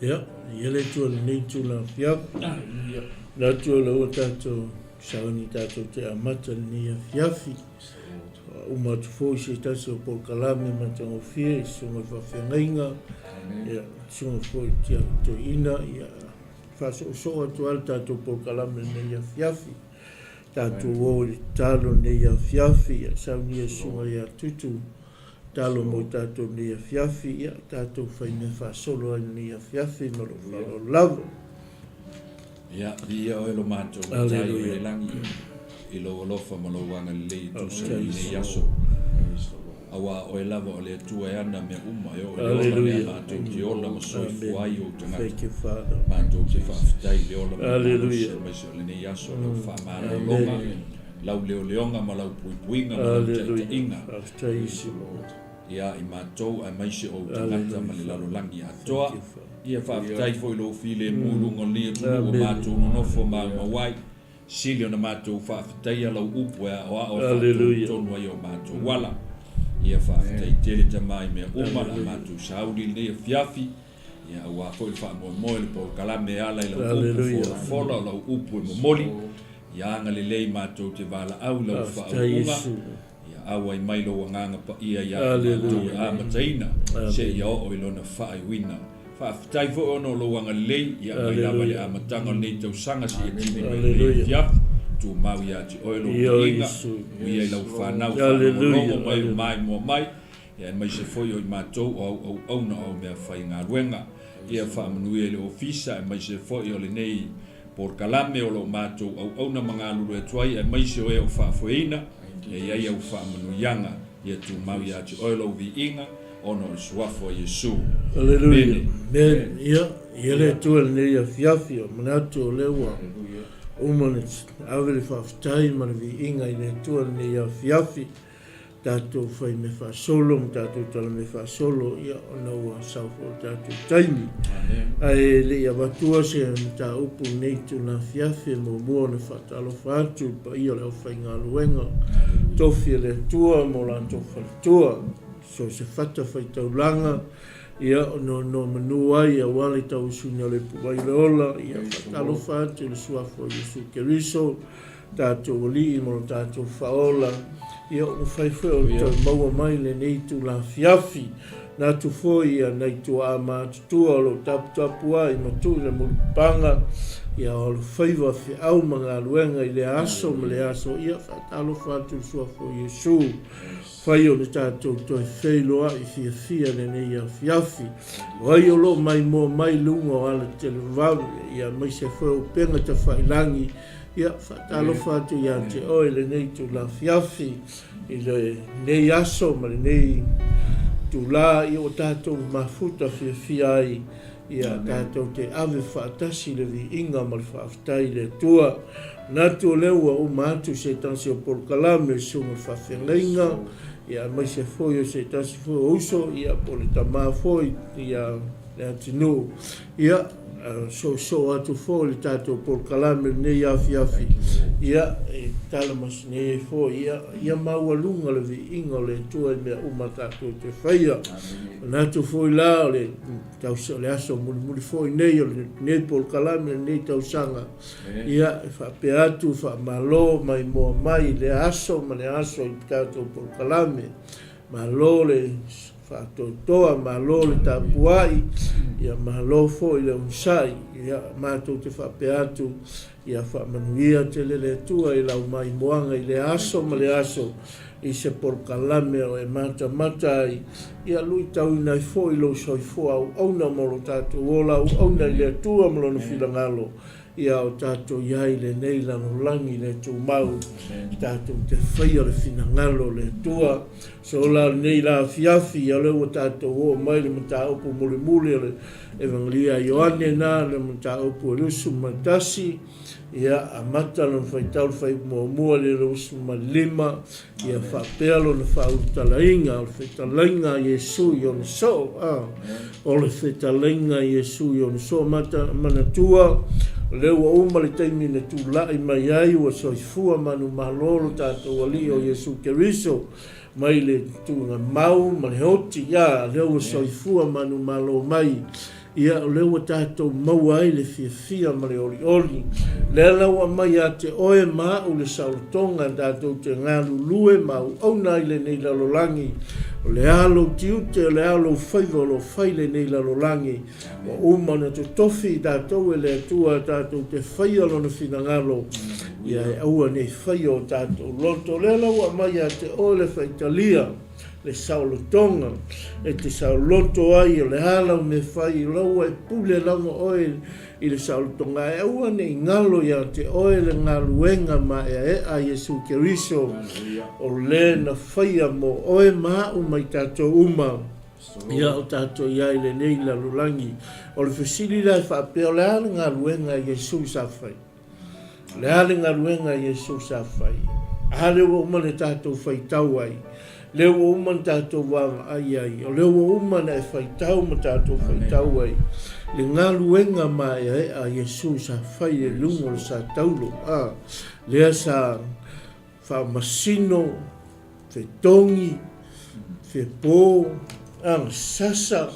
Ia, ia le Atua i lenei itula afiafi. Manatu o lea ua tatou sauni tatou te amata i lenei afiafi. Ua uma atu foi se tasi o polokalame matagofie i susuga i faafeagaiga, ia, susuga foi i tiaku toeaina, ia, faasoosoo atu lava le tatou polokalame i lenei afiafi. Tatou o i le tatalo i lenei afiafi, ia saunia susuga ia Tutu Talo mo tatou nei afiafi, ia tatou fai mea faasolo ai lenei afiafi ma lou faaaloalo lava. Ia, viia oe lo matou Matai o i le lagi, i lou alofa ma lou agalelei e tusa i lenei aso. Auā oe lava o le Atua e ana mea uma, e oo i le ola lea matou te ola ma soifua ai ou tagata. Matou te faafetai i le ola ma le malosi aemaise o lenei aso, lau faamalologa, lau leoleoga ma lau puipuiga ma lau taitaiga. Ia i matou aemaise ou tagata ma le lalolagi atoa. Ia faafetai foi i lou filemu i luga o lenei atunuu ua matou nonofo maumau ai. Sili ona matou faafetaia lau upu e aoao e faatonutonu ai o matou ala. Ia faafetai tele Tama i mea uma la matou sauli i lenei afiafi. Ia aua foi le faamoemoe le polokalame e ala i lau upu folafola o lau upu e momoli. Ia agalelei matou te valaau i lau faauuga. Ia auai mai lou Agaga Paia ia i matou e amataina seia oo i lona faaiuina. Faafetai foi ona o lou agalelei ia mai lava i le amataga o lenei tausaga seia tini mai lenei afiafi. Tumau ia te oe lou viiga, uia i lau fanau faalogologo mai o maimoa mai, ia aemaise foi o i matou o au auauna o au meafaigaluega. Ia faamanuia i le ofisa aemaise foi o lenei Polokalame o lo o matou auauna ma galulue atu ai aemaise o e o faafoeina, e i ai au faamanuiaga, ia tumau ia te oe lou viiga, ona o le Suafa o Iesu. Aleluia. Amene. Ia, ia le Atua i lenei afiafi, o manatu o lea ua uma ona ave le faafetai ma le viiga i le Atua i lenei afiafi. tatou fai mea faasolo ma tatou tala mea faasolo, ia, ona ua sau foi le tatou taimi. Ae le i avatua se mataupu i lenei itula afiafi, e muamua ona faatalofa atu i le paia o le aufaigaluega tofi a le Atua ma o latou faletua, so o se fatafaitaulaga, ia, o nonomanu ai aua le tauasuina o le ipuvai o le ola, ia, faatalofa atu i le Suafa o Iesu Keriso, tatou Alii ma lo tatou Faaola, ia ua mafai foi ona toe maua mai lenei itula afiafi. Manatu foi ia nai tuaa matutua o lo o taputapuai ma tuu i le mulipapaga, ia o alofaiva feau ma galuega i lea aso ma lea aso, ia faatalofa atu i le Suafa o Iesu, fai ona tatou toe feiloai fiafia i lenei afiafi. O ai o lo o maimoa mai i luga o alatelevave, ia aemaise foi o upega tafailagi, Ia, faatalofa atu ia te oe i lenei itula afiafi, i lenei aso ma lenei itula, ia ua tatou mafuta fiafia ai, ia tatou te ave faatasi le viiga ma le faafetai i le Atua. Manatu o lea ua uma atu se tasi o polokalame susuga i le faafeagaiga, ia aemaise foi o se tasi foi o uso, ia po o le tama foi ia le atunuu. Ia, soosoo atu foi le tatou polokalame i lenei afiafi, ia, e tala masinei ai foi, ia, ia maualuga le viiga o le Atua i mea uma tatou te faia. Manatu foi la o le tausa, o le aso mulimuli foi nei o lenei polokalame, lenei tausaga, ia, e faapea atu, faamalo maimoa mai i lea aso ma lea aso i le tatou polokalame. Malo le faatoatoa, malo le tapuai, ia malo foi le onosai. Ia matou te faapea atu, ia faamanuia tele le Atua i lau maimoaga i lea aso ma lea aso i se polokalame o e matamata ai, ia luitauina ai foi lou soifua auauna ma lo tatou ola auauna i le Atua ma Lona finagalo. Ia o tatou i ai i lenei lalolagi le tumau, tatou te faia le finagalo o le Atua. So la lenei la afiafi, ia lea ua tatou oo mai le mataupu mulimuli o le Evangelia a Ioane na, le mataupu e 21, ia amata lona faitau le fuaiupu muamua i le 25, Ia faapea lona faaulutalaina o le fetalaiga a Iesu i ona soo, a, o le fetalaiga a Iesu i ona soo. Mata, manatua, o lea ua uma le taimi na tulai mai ai, ua soifua manumalo lo tatou Alii o Iesu Keriso, mai le tuuga mau ma le oti, a, lea ua soifua manumalo mai. Ia, o lea ua tatou maua ai le fiafia ma le olioli. Lea la ua aumai ia te oe ma a'u le saolotoga tatou te galulue ma auauna ai i lenei lalolagi. O le a lou tiute, o le a lou faiva o lo o fai i lenei lalolagi. Ua uma ona totofi i tatou e le Atua tatou te faia Lona finagalo, ia e aua ne i faia o tatou loto. O lea la ua aumai ia te oe le faitalia. le saolotoga e te saoloto ai, o le a lau mea fai, o la ua e pule lava oe i le saolotoga, ae aua ne i galo ia te oe le galuega maeaea a Iesu Keriso, o le na faia mo oe ma a'u ma i tatou uma, ia o tatou i ai i lenei lalolagi. O le fesili la e faapea, o le a le galuega a Iesu sa fai? O le a le galuega a Iesu sa fai? A lea ua uma ona tatou faitau ai, lea ua uma ona tatou vaavaai ai, o lea ua uma ona e faitau ma tatou faitau ai le galuega maeaea a Iesu sa fai i luga o le sa taulo, a lea sa faamasino, fetogi, fepo, agasasa,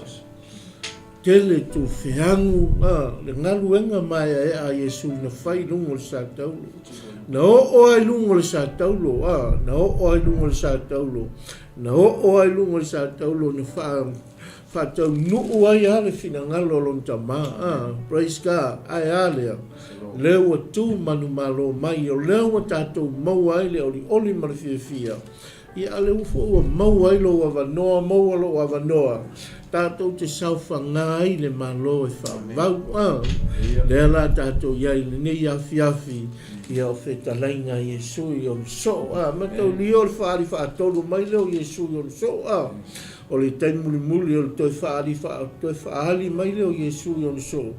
tele tufeagu, a, le galuega maeaea a Iesu na fai i luga o le sa taulo. Na oo lava i luga o le sa taulo, a, na oo lava i luga o le sa taulo, na oo lava i luga o le sa taulo na faa, faataunuu ai lava le finagalo o lona Tama. A, praise God, ae a lea? Lea ua tu manumalo mai, o lea ua tatou maua ai le olioli ma le fiafia, ia a lea ua foi ua maua ai lou avanoa, maua lou avanoa, tatou te saofaga ai le Malo e faavau. A, lea la tatou i ai i lenei afiafi, ia o fetalaiga a Iesu i ona soo. A, mataulia o le faaali faatolu mai lea o Iesu i ona soo. A, o le taimi mulimuli o le toe faaali, toe faaali mai lea o Iesu i ona soo.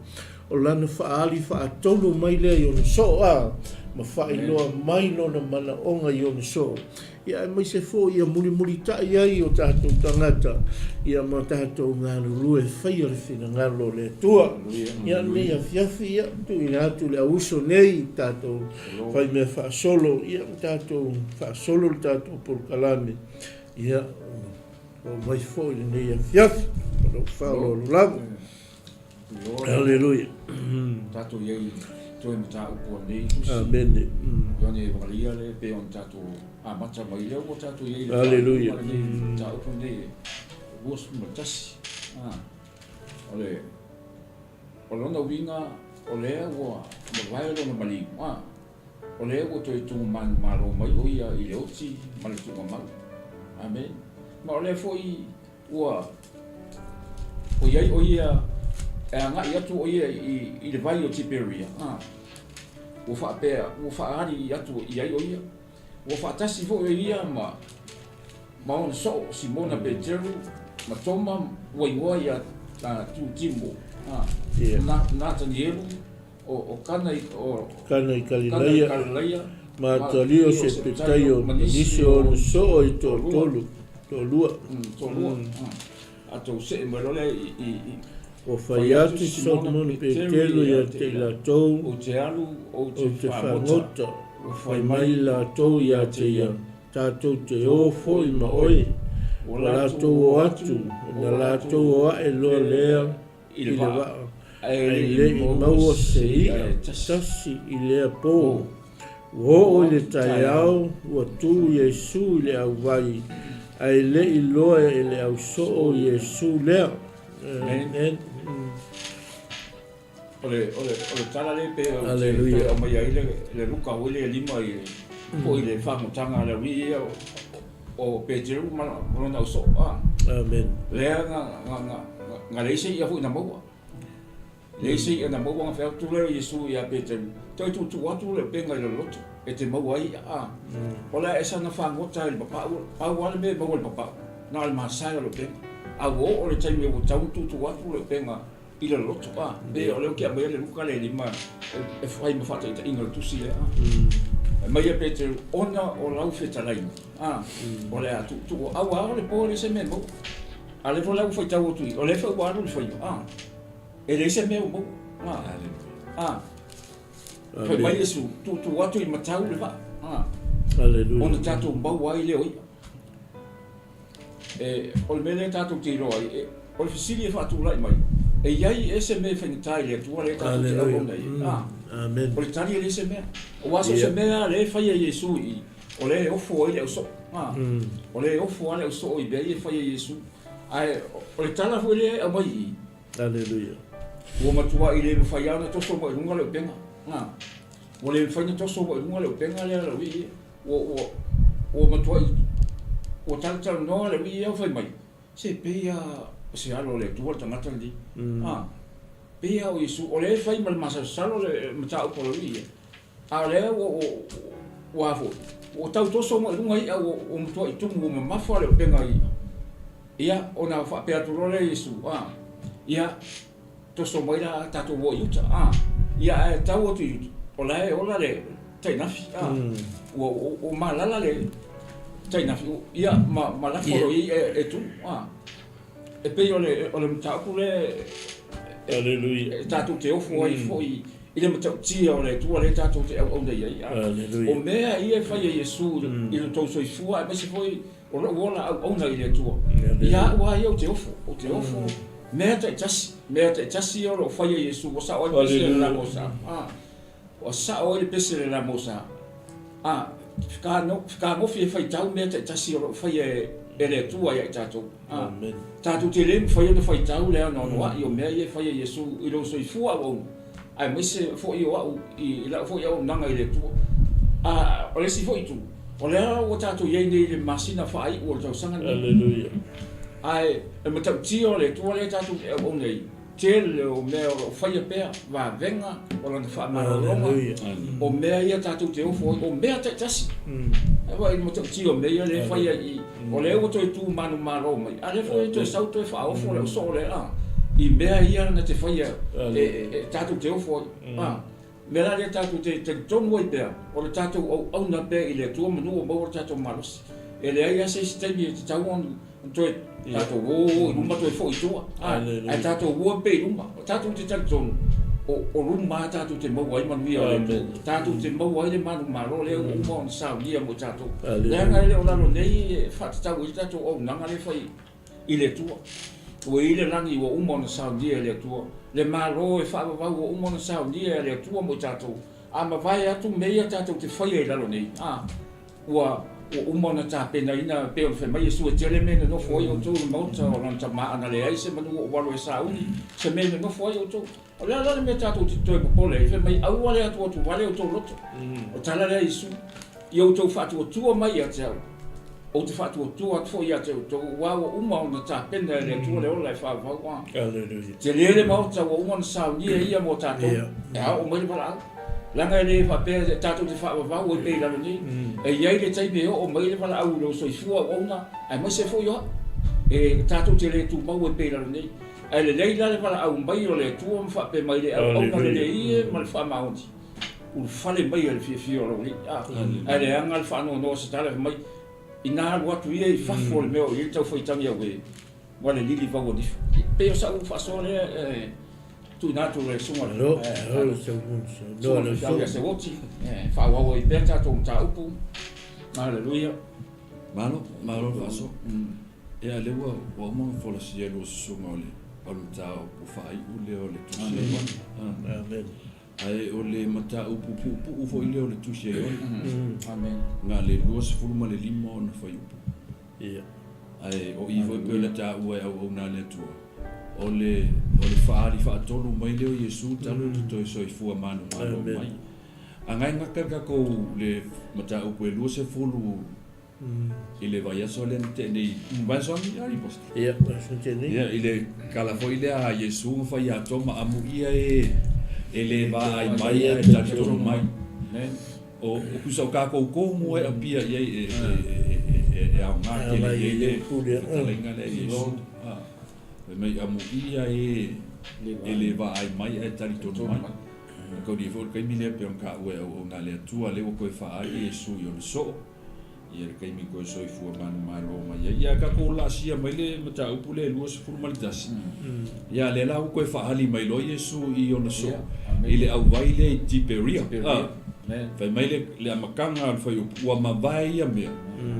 O lana faaali faatolu mai lea i ona soo a, ma faailoa mai lona manaoga i ona soo, ia aemaise foi ia mulimulitai ai o tatou tagata, ia ma tatou galulue e faia le finagalo o le Atua. Ia lenei afiafi, ia tuuina atu le auuso nei i tatou faimea faasolo, ia ma tatou faasolo le tatou polokalame, ia oo mai foi lenei afiafi, o lou faaaloalo lava. Aleluia. Tatou i ai toe mataupu o lenei tusi. Amene. Ioane Evangelia le pei ona tatou amata mai lea ua tatou i ai le Aleluia. Lenei mataupu lenei 21. Ah. O le o lona uiga o lea ua mavae lona maliu. Ah. O lea ua toe tu manumalo mai o ia i le oti ma le tuugamau. Amen. Ma o lea foi Ua ʻoiai ʻo ia e agai atu ʻo ia i le vai o Tiperia, a, ua faapea, ua faaali atu i ai ʻo ia. Ua faatasi foi ʻo ia ma, ma ona soo, Simona Peteru ma Toma, ua igoa ia Tutimo, a, na, Natanielu, o, o Kana i, o, Kana i Kalilaia, Kalilaia, ma Talio Sepetaio, ma nisi o ona soo e toatolu, toalua. Toalua. A tou see mai loa lea i, i. Ua fai atu Solomona Petelu ia te i latou, Ou te alu, ou te fagota, ua fai mai latou ia te ia, tatou te o foi ma oe. Ua latou o atu, ona latou o ae loa lea i le vaa, ae le i maua se i'a tasi i lea pō. Ua oo i le taeao, ua tu Iesu i le auvai, ae le i loa e le ausoo Iesu lea. Amen. O le, o le, o le tala lea pe o te toe aumai ai le, le Luka foi lea lima i, foi i le fagotaga a le alii ia o, o Peteru ma lona ausoo. Ah. Amen. Lea na, na, na, na leai se i'a foi na maua. Leai se i'a na maua na fai atu lea o Iesu ia Peteru, toe tuutuu atu le upega i loloto e te maua ai i'a. Ah. O le a esa na fagota i le papau, pau lava le mea e maua i le papau, na o le masae o le upega. A ua oo le taimi ua tatau ona tuutuu atu le upega i le loto, a, pe o lea ou te aumaia le Luka lea e lima e fai ma faataitaiga o le tusi lea, a. Aumai ia Peteru, ona o lau fetalaiga, a, o le a tuutuu, auā o le po e leai se mea e maua. A o lea foi la ua faitau atu i, o lea foi ua alu le faiva, a, e leai se mea ua maua, a, a. Fai mai Iesu, tuutuu atu i matau le vaa, a, ona tatou maua ai lea o i'a. E, o le mea lea tatou te iloa ai, e, o le fesili e faatulai mai, E i ai ea se mea e faigata i le Atua lea tatou te auauna i ai? A. Amen. O le tali e leai se mea. Aua so o se mea lava lea e fai e Iesu i i, o lea e ofo ai le ausoo. A. O lea e ofo lava le ausoo i mea ia e fai e Iesu. Ae o le tala foi lea e aumai i i, Aleluia. Ua matuai le mafai lava ona toso mai i luga le upega. A. Ua le mafai ona toso mai i luga le upega lea a le alii ia. Ua, ua, ua matuai, ua talatalanoa le alii ia fai mai, Se pei lava o se alo o le Atua le tagata lenei. A, pei lava o Iesu, o lea e fai ma le masalosalo le mataupu a le alii ia, a o lea ua, ua, ua a foi, ua tau toso mai i luga i'a, ua, ua matuai tumu, ua mamafa le upega i i'a. Ia, ona faapea atu loa lea Iesu, a, ia, Toso mai la tatou o i uta, a. Ia ae tau atu i uta, o la e ola le tainafi, a. Ua, ua malala le tainafi, ia, ma, ma lafo loa i ai e tumu, a. E pei o le, o le mataupu lea e, Aleluia. e tatou te ofo ai foi i le matautia o le Atua lea tatou te auauna i ai, a. Aleluia. O mea ia e fai e Iesu i lo tou soifua aemaise foi O lou ola auauna i le Atua. Ia au lava ia ou te ofo, ou te ofo mea taitasi, mea taitasi ia o lo o faia Iesu, ua sao ai le pese le la mosa. A, ua sao ai le pese le la mosa. A, fekagofi e faitau mea taitasi o lo o faia e le Atua ia i tatou. A, tatou te le mafai ona faitau le anoanoai o mea ia e faia Iesu i lou soifua auauna, aemaise foi o au i lau foi auaunaga i le Atua. A, o le isi foi itu, O lea ua tatou i ai nei i le masina faaiu o le tausaga lenei. Aleluia. Ae e matautia o le Atua lea tatou te auauna ai, tele o mea o lo o faia pea, vavega o Lana faamalologa, o mea ia tatou te ofo ai, o mea taitasi. Ae vaai i le matautia o mea ia lea e faia i i, o lea ua toe tu manumalo mai, a lea foi e toe sau toe faaofo le ausoo lea i mea ia na te faia e tatou te ofo ai. Mea la lea tatou te talitonu ai pea, o le tatou auauna pea i le Atua manu ua maua le tatou malosi. E leai lava se isi taimi e tatau ona toe tatou o i luma toe foi i tua, ae tatou o pea i luma. O tatou te talitonu, o luma lava tatou te maua ai manuia o le Atua, tatou te maua ai le manumalo lea ua uma ona saunia mo i tatou. Leaga e le o lalo nei e faatatau ai le tatou auaunaga lea e fai i le Atua. Ua i ai le lagi ua uma ona saunia e le Atua, le Malo e faavavau ua uma ona saunia e le Atua mo i tatou, a mavae atu mea ia tatou te faia i lalo nei, a, ua, ua uma ona tapenaina, e pei ona fai mai Iesu, e tele mea e nonofo ai outou i le maota o lona Tama, ana leai se manu ua ou alo e sauni se mea e nonofo ai outou. O le a la le mea tatou te toe popole ai? Fai mai, Aua le atuatu vale outou loto. O tala lea a Iesu, Ia outou faatuatua mai ia te au, ou te faatuatua atu foi ia te outou, aua ua uma ona tapena e le Atua le ola e faavavau. A tele le maota ua uma ona saunia e Ia mo tatou, e aoo mai le valaau. Leaga e le faapea tatou te faavavau ai pea i lalo nei. E i ai le taimi e oo mai le valaau i lou soifua auauna, aemaise foi o au, e tatou te le tumau ai pea i lalo nei. Ae lelei la le valaau mai o le Atua ma faapea mai le auauna lelei e ma le faamaoni, ulufale mai e le fiafia o lou Alii. A, ae leaga le faanoanoa o se tala fai mai, ina alu atu ia i fafo o le mea o i ai le taufaitagi auē ma le lili vau o nifo. E pei o sau faasoa lea e tuuina atu i le susuga i le Feau ia Seuoti, e faaauau ai pea tatou mataupu. Haleluia. Malo, malo le faasoa. Ia lea ua ua uma ona folasia e lua susuga o le o le mataupu faaiu lea o le Tusi a Ioane. Amen. Ae o le mataupu puupuu foi lea o le Tusi a Ioane. Amen. Na le 25 ona fuaiupu. Ia. Ae o i foi pei ona taua e auauna a le Atua, o le o le faaali faatolu mai lea o Iesu talu ona toe soifua manumalo mai. Agai gata le tatou le mataupu e 20 i le vaiaso lea na tea nei, vaiaso agi ari pastor? Ia, vaiaso na tea nei. Ia, i le tala foi lea a Iesu na fai ia Toma, amuia e e le vaai mai ae talitonu mai. O o tusa o tatou tonu e apia i ai e e e aoga tele i ai le fetalaiga lea a Iesu. Fai mai amuia e e le vaai mai ae talitonu mai. Na taulia foi le taimi lea pei ona taua e auauna a le Atua, lea ua toe faaali Iesu i ona soo. Ia le taimi toe soifua manumalo mai ai. Ia tatou laasia mai le mataupu lea e 21. Ia lea la ua toe faaali mai loa Iesu i ona soo i le auvai lea i Tiperia. Fai mai le, le amataga o le fuaiupu, ua mavae ia mea,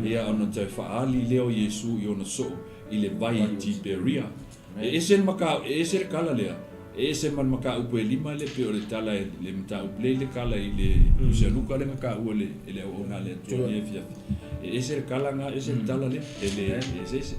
ia ona toe faaali lea o Iesu i ona soo i le vai i Tiperia. E ese le maka, e ese le kala lea, e ese ma le mataupu e lima lea pei o le tala e le mataupu lea i le kala i le Tusi a Luka lea na taua e le e le auauna a le Atua i lenei afiafi. E ese le kala na, ese le tala lea, e le eseese.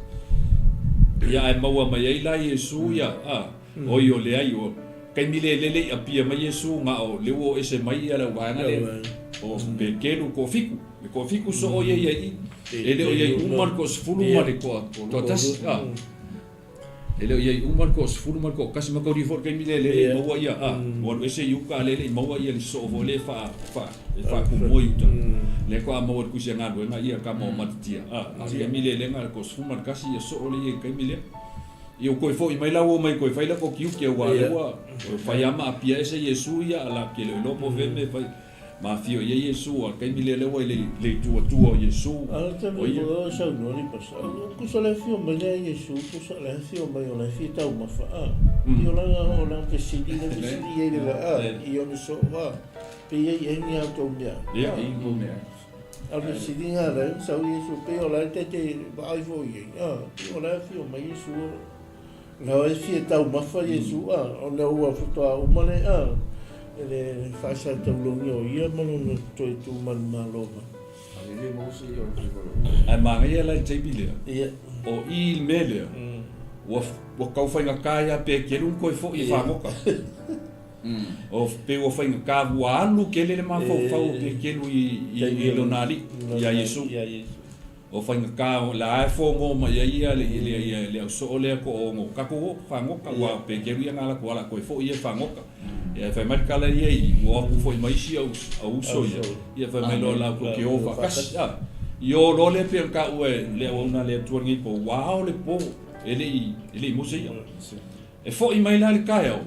Ia ae maua mai ai la Iesu ia, a, oi o leai, o taimi le lele i apia mai Iesu na o lea ua o ese mai ia le auvaega lea o Pekelu toafitu, le toafitu soo ia ia i i, e le o i ai uma le toasefulu ma le toatasi, a. E le o i ai uma le toasefulu ma le toatasi ma taulia foi le taimi lea lele i maua ia, a, ua alu ese i uka a lele i maua ia le soo foi lea e faa, faa, e faatumua i uta. Lea faatoa maua e le Tusi a Galuega ia tama o Matatia, a, a le taimi lea lea na o le toasefulu ma le tasi ia soo lea i ai i le taimi lea. Ia ua toe foi mai la ua omai toe fai lako tiute aua lea ua fai lava ma apia ese Iesu ia a la ke le o iloa po o fea mea e fai. Ma afio i ai Iesu, a o le taimi lea lea ua i le itu atua o Iesu, A o le o taimi ia. foi o saunoa le pasa, tusa le afio mai lea Iesu, tusa le afio mai o la e fia taumafa, a, i o lana, o lana fesili, le fesili i ai le va, a, i ona soo, a, pe i ai ea ni a outou mea, a, a o le fesiliga a la e sau Iesu, pei o la e ta te vaai foi i ai, a, pei o la e afio mai Iesu, Na e fia taumafa Iesu a, ona ua faatoa uma le a, le faasaataulogia o ia ma lona toe tu manumalo mai. Ae manaia la i le taimi lea, o i i le mea lea, ua ua tau faigata ia Peteru ona toe foi e fagota. O pei ua faigata, ua alu tele le mafaufau o Peteru i lona Alii, ia Iesu. O faigata o la e fogo mai ai ia le ia le au soo lea ko o ngo tatou o fagota ua Peteru ia na ala atu ala toe foi ia e fagota. Ia fai mai le tala ia i ua o atu foi ma isi au au uso ia. Ia fai mai loa latou te o faatasi a. I o loa lea pei ona taua e le auauna a le Atua lenei po ua ao le po e le i e le i maua se i'a. E foi mai la le taeao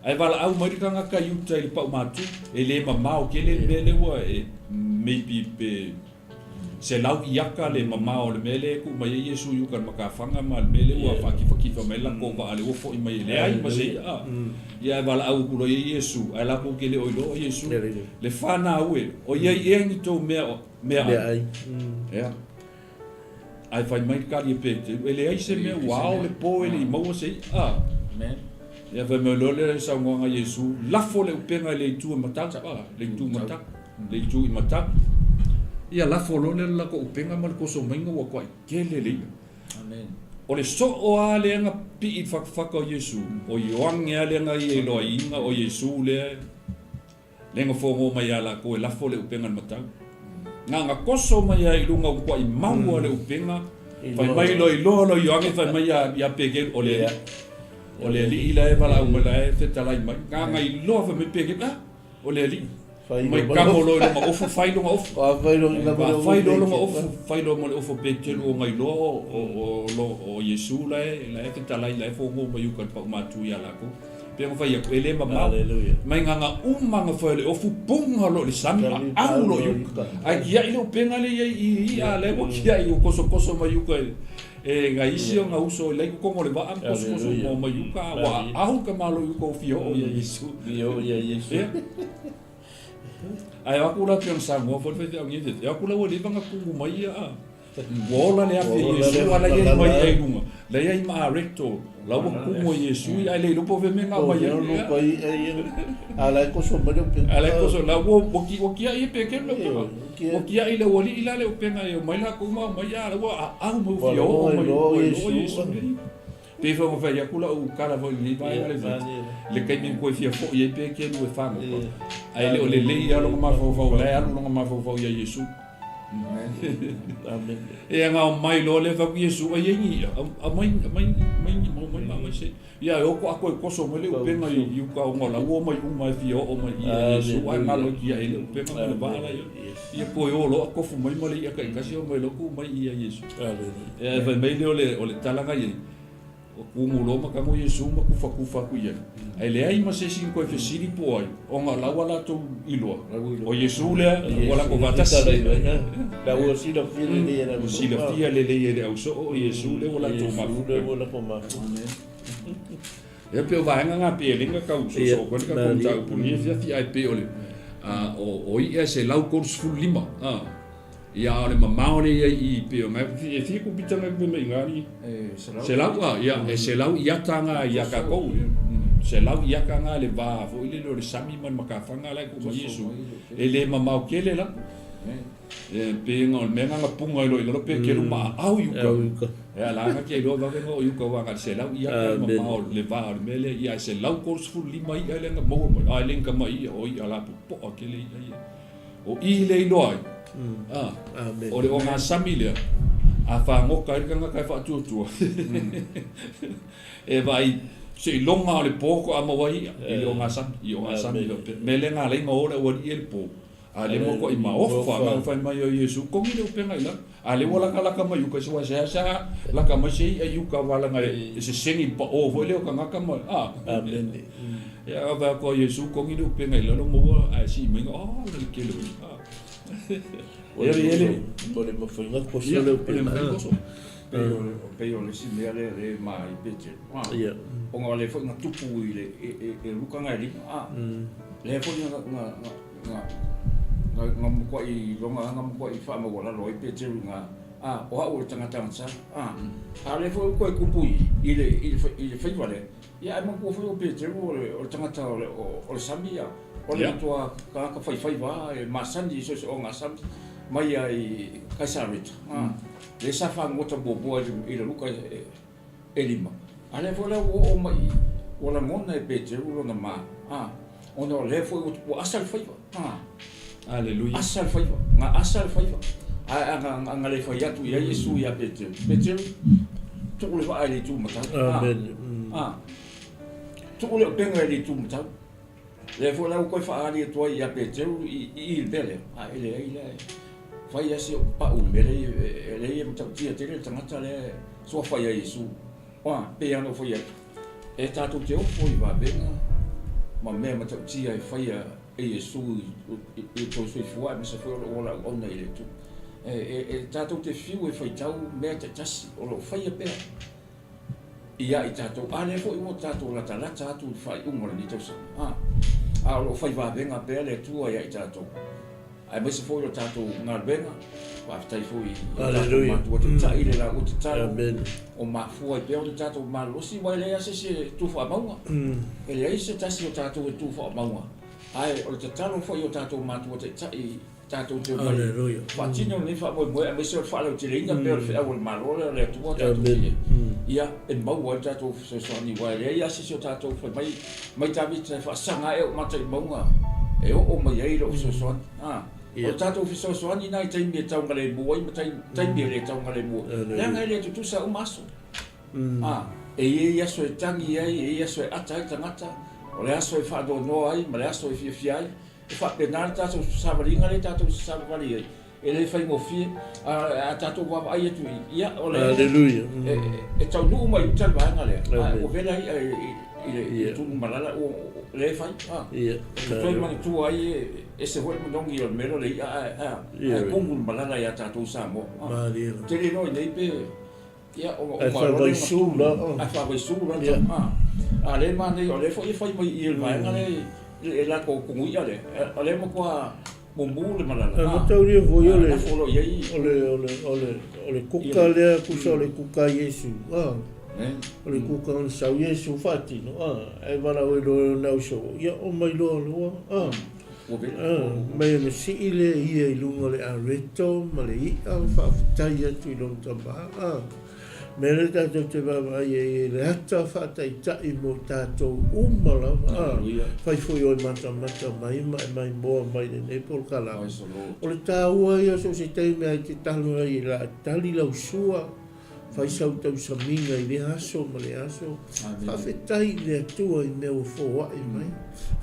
ae valaau mai le tagata i uta i le paumatu e le mamao tele le mea lea ua e maybe pe 100 iaka le mamao o le mea lea e tuu mai ai Iesu i uka i le matafaga ma le mea lea ua faatifakifa mai ai le latou vaa lea ua foi mai e leai ma se i'a. Ia ae valaau atu loa i ai Iesu, ae latou te le o iloa o Iesu. Le fanau e, o i ai ea ni tou mea meaai? Ea. Ae fai mai le tali e Peteru, e leai se mea, ua ao le po e le i maua se i'a. Ia fai mai loa lea i le saunoaga a Iesu, lafo le upega i le itu e matau, le itu matau. Le itu i matau. Ia lafo loa lea le latou upega ma le toso maiga ua toai tele le ia. Amen. O le soo a lea na pii i le fatafata o Iesu, o Ioane a lea na ia iloaiina o Iesu lea lea na fogo mai ia latou e lafo le upega i le matau. Na na toso mai a i luga ua toai maua le upega, fai mai loa iloa loa Ioane fai mai ia ia Peteru o le Alii. O le Alii la e valaau mai la e fetalai mai. Na na iloa fai mai Peteru, ah, O le alii. Mai kamo loa i lona ofu, fai lona ofu. Fai loa lona ofu, fai loa ma le ofu o Peteru ona iloa o Iesu la e fetalai, la e fogo mai uka i le paumatu ia latou. Pei ona fai atu, e le mamao. Mai gaga uma na fai o le ofu, puga loa i le sami, aau loa i uka. Ae tiai le upega lea i ai i i, a o la e ua tiai, ua kosokoso mai uka i E nai isi o na uso i lai totonu o le vaa ma kosokoso mo mai uka, a ua aau ka malo i uka o fia oo ia Iesu. Fia oo ia Iesu. Ia. Ae o atu la pei ona saunoa foi le faifeau nei e o atu la ua leva ona tumu mai ia a. Ua ola le afi a Iesu a la i ai mai ai luga. La i ai ma areto. La ua tumu e Iesu ia ae le iloa po o fea mea na aumai ai. A la e koso mai le upega. A la e koso, la ua, ua, ua kia'i e Peteru le upega. Ua kia'i le aualii la le upega e omai latou ma omai, a la ua aau mai ua fia oo mai, ua iloa Iesu nei. Pei foi ona fai atu lau tala foi i lenei vaega le le taimi na toe fia foi ai Peteru e fagota, ae le o lelei lava lona mafaufau, o la e alu lona mafaufau ia Iesu. E aga omai loa lea fai atu Iesu, ai ai ni i'a, aumai, aumai, aumai, aumai ma aumai se. Ia e oko a toe koso mai le upega i uka ona o la ua omai uma e fia oo mai i ia Iesu ae galo i kiaʻi le upega ma le vaa la ia. Ia toe o loa tofu mai ma le i'a taitasi omai loa tuu mai i ia Iesu. Ia e fai mai lea o le o le tala na i ai, ua tumu loa ma tago Iesu ma tufatufa atu i ai. Ae leai ma se isi na toe fesili po o ai, ona o la ua latou iloa, o Iesu lea ua latou faatasi. La ua silafia lelei e le Ua silafia lelei e le au soo o Iesu lea ua latou mafuta. Ia pei o vaega na pei e le na tau soosoo atu ai le tatou mataupu i lenei afiafi ae pei o le o i'a e 135 a. Ia, a o le mamao lea i ai i i, pei ona e fia kupita na pe mai ngari? Selau a, ia, e selau iata nga ia kakou. Selau iata nga le va foi lele o le sami ma le makafaga la e tuu mai Iesu. E le mamao tele la. E pei ona o le mea na na puga ai loa i lalo pe kelu ma aau i uka. E ala na kia iloa vave na oo i uka aua na o le selau iata le mamao le va o le mea lea. Ia e 135 i'a lea na maua mai, a e le ni tama i'a o i'a lapopoa tele i'a ia. O i le iloa ai, a, o le ogasami lea, a fagota ai le tagata e faatuatua, e vaai seiloga o le po faatoa maua ai i'a i le ogasami, i ogasami faapea. Mea lea na ala ai ona o le aualii ia i le po, a o lea matuai maofa na fai mai o Iesu, togi le upega i lalo. A o lea ua latalata mai uka, aua e seasea lata mai se i'a i uka aua leaga e sesegi i le pao foi lea o tagata ma, a. Amene. Ia a fai atu a Iesu, togi le upega i lalo maua ae sii mai, oh, le tele o i'a. Ia le ele. Mo le mafai koso le upega. Pei o le isi mea lea e mai pe te. Ia. Ona o lea foi na tupu i le e luka ngai lima. A. Lea foi na na na na na matuai iloga na matuai faamaualalo ai Peteru i ina, a, o au o le tagata agatsa, a. A o lea foi ua toe tupu i le, i le, i le faiva lea, ia ae manatua foi o Peteru o le, o le tagata o le, o le sami, a, o le matua tagata faifaiva e masani i so o se ogasami mai lava i Kaisareta, a, lea sa fagota muamua i le Luka e, e lima. A lea foi la ua oo mai i i, ua lagona e Peteru lona ma, a, ona o lea foi ua asa le faiva, a. Aleluia. Asa le faiva, na asa le faiva. Ae a na, a na le fai atu i ai Iesu ia Peteru, Peteru, tuu le vaa i le itu matau. Amen. A, tuu le upega i le itu matau. Lea foi la ua toe faaali atu ai ia Peteru i i le mea lea, a e leai la e fai lava si ou pau i le mea lea e leai e matautia tele le tagata lea e suafa ia Iesu. Ua, pei lava ona ou fai atu, e tatou te ofo i vavega ma mea matautia e faia e Iesu i lo outou soifua aemaise foi o lou ola auauna i le Atua. E tatou te fiu e faitau mea taitasi o lo o faia pea ia i tatou, a lea foi ua tatou latalata atu i le faaiuga o lenei tausaga, a, a o lo o fai vavega pea le Atua ia i tatou, aemaise foi o le tatou galuega, faafetai foi i o tatou matua taitai le laua tatalo, o mafua ai pea ona tatou malolosi, aua e leai lava se isi e tu faamauga, e leai se tasi o tatou e tu faamauga, ae o le tatalo foi o tatou matua taitai tatou te omai faatino lenei faamoemoe aemaise o le faalauteleina pea o le feau a le Malo lea o le Atua tatou te i ai, ia e maua ai le tatou fesoasoani aua e leai lava se isi o tatou fai mai mai Tavita e faasaga ae ou mata i mauga e oo mai ai lou fesoasoani. A, o le tatou fesoasoani lena i taimi e taugalemu ai ma taimi e le taugalemu ai, leaga e le tutusa uma aso. A, e i ai aso e tagi ai, e i ai aso e ata ai tagata, o le aso e faanoanoa ai ma le aso e fiafia ai. E faapena le tatou savaliga lea tatou te savavali ai, e le faigofie. A tatou vaavaai atu i i, ia, o le, Hallelujah. e, e taunuu mai uta le vaega lea, a ua vela i'a i le, i le tunu malala, ua, lea e fai. A, e toe manatua ai e ese foi le manogi o le mea lea o le i'a, ae, a, ae kumu le malala ia tatou i Samoa. A, tele loa i nei pe, Ia, ona Ae uma loa lea ona faavaisu la. Ae faavaisu la le tau. A, a lea e manaia, o lea foi e fai mai i i le vaega lea i le latou tonui'a lea, o lea e matua mumu le malala. Ae mataulia foi o le, Lafo loa i ai. o le, o le, o le, o le kuka lea, tusa o le kuka a Iesu, a, o le kuka na sau Iesu faatino, a, ae valaau ai loa e lona ausoo, ia omai loa loa, a. Mai ona sii lea ia i luga o le areto ma le i'a ma faafetai atu i lona tama. A mea lea tatou te vaavaai ai i le ata faataitai mo tatou uma lava. A fai foi oe matamata mai ma e maimoa mai lenei polokalame. O le taua ia so o se taimi lava e te talo ai e la tali lau sua. Fai sau tausamiga i lea aso ma lea aso. Faafetai i le Atua i mea ua foai mai.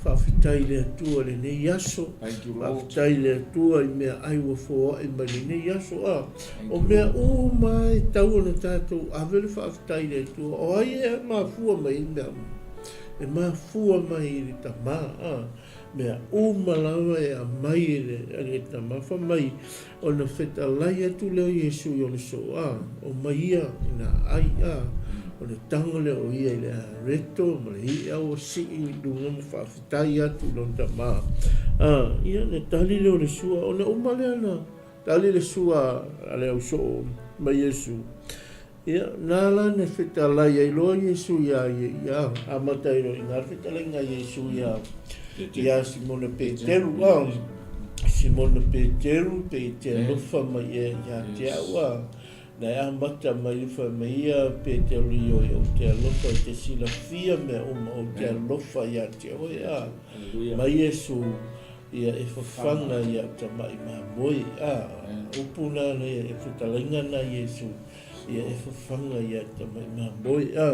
Faafetai i le Atua i lenei aso. Faafetai i le Atua i meaai ua foai mai lenei aso. A, o mea uma lava e tatau ona tatou ave le faafetai i le Atua. O ai e mafua mai ai mea uma? E mafua mai i le Tama. A, mea uma lava e aumai e le Tama. Fai mai, Ona fetalai atu lea o Iesu i ona soa, Omai ia ina ai a, ona tago lea o ia i le areto ma le i'a ua sii i luga ma faafetai atu i lona tama. A, ia ona tali lea o le sua, ona uma lea na. Tali le sua a le ausoo ma Iesu, Ia, na la na fetalai ai loa Iesu iā ia, ia, amata ai loa i ina le fetalaiga a Iesu iā, iā Simona Peteru, a, Simona Peteru, pe i te alofa mai ea iā te au, a, na e amata mai le fai mai ia Peteru ioe, ou te alofa i te silafia mea uma, ou te alofa iā te oe, a, mai Iesu, ia e fafaga i au tamaʻi mamoe, a, upu na na ia e fetalaiga na Iesu, ia e fafaga i au tamaʻi mamoe, a,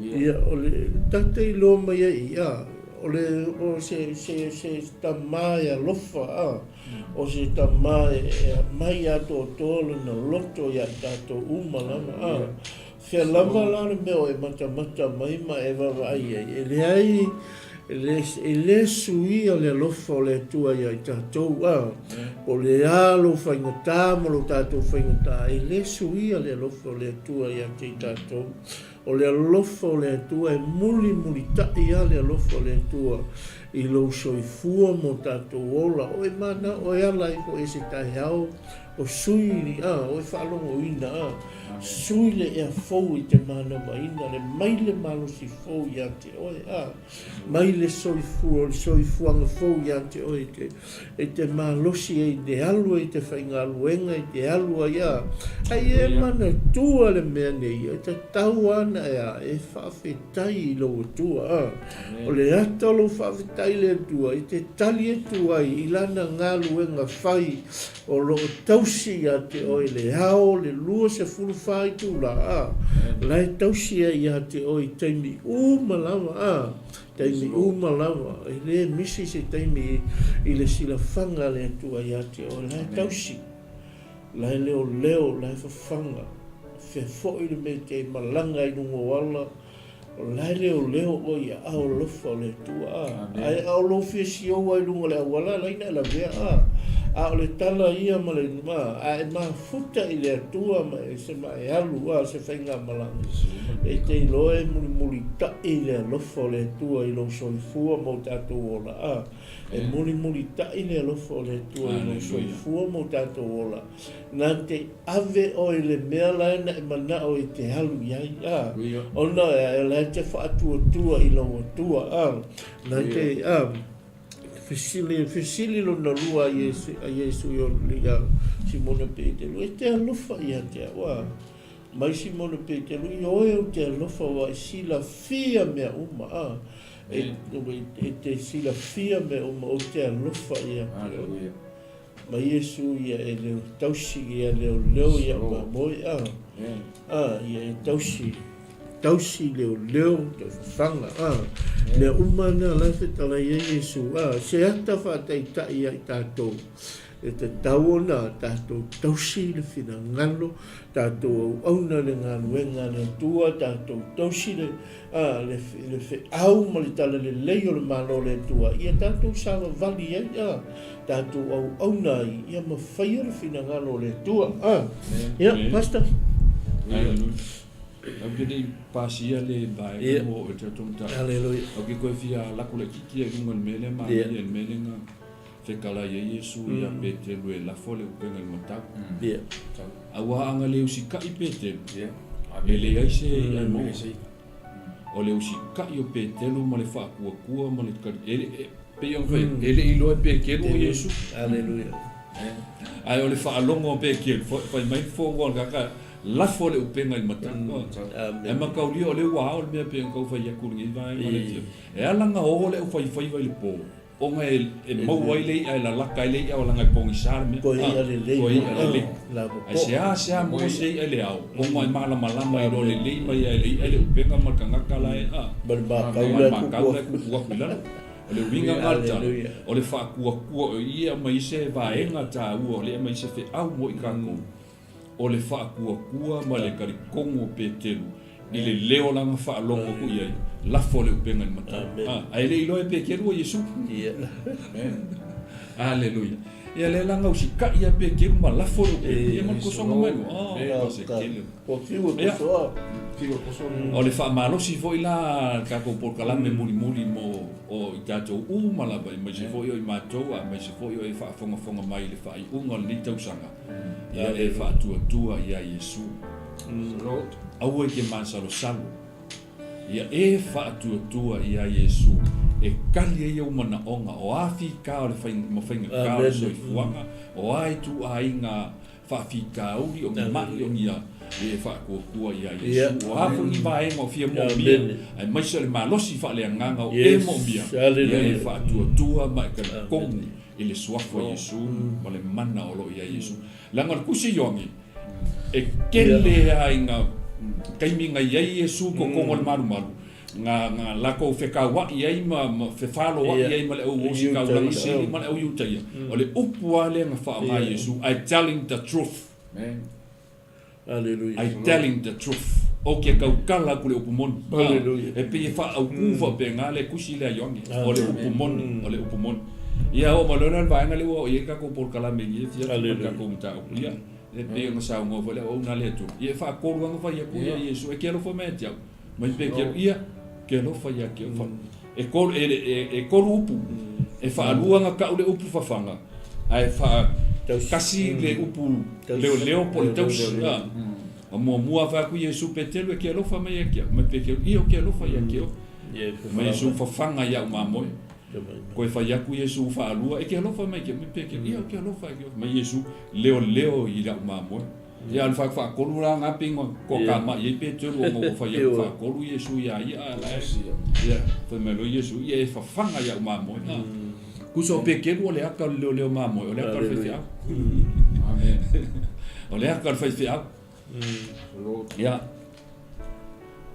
ia o le tata iloa mai ai, a, o le, o se, se, se tamā e alofa, a, o se tamā e, e aumai atoatoa lona loto iā tatou uma lava, a. Fea lava la le mea o e matamata mai ma e vaavaai ai, e leai, e le suia le alofa o le Atua iā i tatou, a po o le a lou faigata ma lo tatou faigata, e le suia le alofa o le Atua iā te i tatou. O le alofa o le Atua e mulimulitaʻi lava le alofa o le Atua i lou soifua ma o tatou ola, o e manao e ala ai foi i se taeao O sui, a, o e faalogoina, a, sui le ea fou i te manavaina, le mai le malosi fou ia te oe, a, mai le soifua, le soifuaga fou ia te oe i te, i te malosi ai i te alu ai i te faigaluega, i te alu ai, a, ai e manatua le mea nei, e tatau ana e a, e faafetai i lou Atua, a. O le ata o lou faafetai i le Atua i te tali atu ai i lana galuega fai o lo o tausi ia te oe le ao le 24 itula, a, la e tausi ai ia te oe i taimi uma lava, a, taimi uma lava, e le misi se taimi i le silafaga a le Atua ia te oe, la e tausi, la e leoleo, la e fafaga, fea foi le mea e te malaga ai i luga o ala, O la e leoleo oe i aao alofa o le Atua, a. Ae a o lou fia siou ai luga o le auala, laina e lavea, a. A o le tala ia ma le, a, a e mafuta i le Atua ma e se ma e alu, a, se faigamalaga, e te iloa e mulimulitaʻi le alofa o le Atua i lou soifua ma o tatou ola, a. E mulimulitaʻi le alofa o le Atua i lou soifua ma o tatou ola. Na te ave oe i le mea la e na e manao e te alu i ai, a, ona e la e te faatuatua i lou Atua, a, na te, a, fesili, fesili lona lua a Iesu, a Iesu ia Simona Peteru, e te alofa ia te au, a, mai Simona Peteru, i oe ou te alofa wa e silafia mea uma, a, e, e te silafia mea uma, ou te alofa ia te oe. Ma Iesu ia e leo tausi ia leoleo ia mamoe a a ia e tausi tausi leoleo taufafaga a mea uma na la e fetalai ai Iesu a se ata faataitai ia i tatou e tatau ona tatou tausi le finagalo tatou auauna le galuega a le Atua tatou tausi le a le le feau ma le talalelei o le Malo o le Atua ia tatou savavali ai a tatou auauna ai ia ma faia le finagalo o le Atua. A ia Pastor. Au ke nei pasia le vaega mo o tatou ta. Hallelujah. Au ke koe fia lako laitiiti ai luga o le mea lea manaia i le mea lea na fekalai ai Iesu ia Petelu e lafo le upega i le matau. Ia. Aua a na le usikai Petelu, e leai se i'a e maua. O le usikai o Petelu ma le faakuakua ma le tali, e, pei ona fai atu, e le i iloa e Petelu o Iesu. Aleluia. Ae o le faalogo a Petelu, fai mai le fono a le tagata, lafo le upega i le matau. Ae mataulia o lea ua ao le mea pei ona tau fai atu i lenei vaega o le afiafi. E ala ona o le aufaifaiva i le po, Ona e maua ai le i'a e lalaka ai le i'a leaga e pogisa le mea. Koe i'a lelei. Koe i'a lelei. Ae seasea maua se i'a i le ao, ona e malamalama iloa lelei mai ai le i'a i le upega ma le tagata la e a. Ma le makau la e kuku atu i lalo. O le uiga lena o le tala, o le faatuatua o ia e aumai ai se vaega taua, o lea e aumai ai se feau mo i tatou. O le faatuatua ma le talitonu o Peteru i le leo la na faalogo atu i ai, lafo le upega i le matau. Ae le iloa e Peteru o Iesu. Aleluia. Ia lea la gausikaʻi a Pekeru ma lafo i lou pelu, ia ma le tosoga mai lua. Oh, ma se tele. Ua fiu e tosoa. Fiu e tosoa. O le faamalosi foi la le tatou polokalame mulimuli mo o i tatou uma lava, aemaise foi o i matou, aemaise foi o e faafogafoga mai i le faaiuga o lenei tausaga, ia e faatuatua ia Iesu. Aua e te masalosalo. Ia e faatuatua ia Iesu e kali ai ou manaoga, o a fika o le ma faigata o le soifuaga, o a ituaiga faafitauli, o ni maʻi, o ni a, ia e faatuatua ia Iesu. O a foi ni vaega o fia moomia, aemaise o le malosi faaleagaga o e moomia, ia e faatuatua ma e talitonu i le Suafa o Iesu ma le mana o lo o i ai Iesu. Leaga o le Tusi Ioane, E kele lava i nga taimi na i ai Iesu i totonu o le malumalu, na na latou fekauaʻi ai ma ma fefaloaʻi ai ma le au ositaulaga sili ma le au Iutaia. O le upu lava lea na faaaoga e Iesu, I telling the truth. Aleluia. I telling the truth. Ou te tautala atu i le upu moni. Aleluia. E pei e faaautu faapena le tusi lea a Ioane. O le upu moni, o le upu moni. Ia oo mai loa lea o le vaega lea ua oo i ai le tatou polokalame i lenei afiafi ma le tatou mataupu. Ia, e pei ona saunoa foi le auauna a le Atua, ia e faatolu lava ona fai atu ia Iesu, e te alofa mai ia te au. Mai pe te ia, ke alofa ia te au. E tolu, e, e, e tolu upu. E faalua ona tau le upu fafaga, ae faatasi le upu leoleo po o le tausi. Ma muamua fai atu Iesu Petelu, e te alofa mai ia te au. Mai pe te ia, ou te alofa ia te oe. Mai Iesu fafaga ia'u mamoe. Koe fai atu Iesu faalua, e te alofa mai ke, mai pe ke, ia, ou te alofa ia te oe. Mai Iesu leoleo i la'u mamoe. Ia, o le faatolu la na pei na toatamai ai Peteru ona ua fai atu faatolu Iesu ia ia, a la e, ia, fai mai loa Iesu, ia e fafaga ia'u mamoe. Tusa o Peteru o le ata o le leoleo mamoe, o le ata o le faifeau. O le ata o le faifeau. Ia,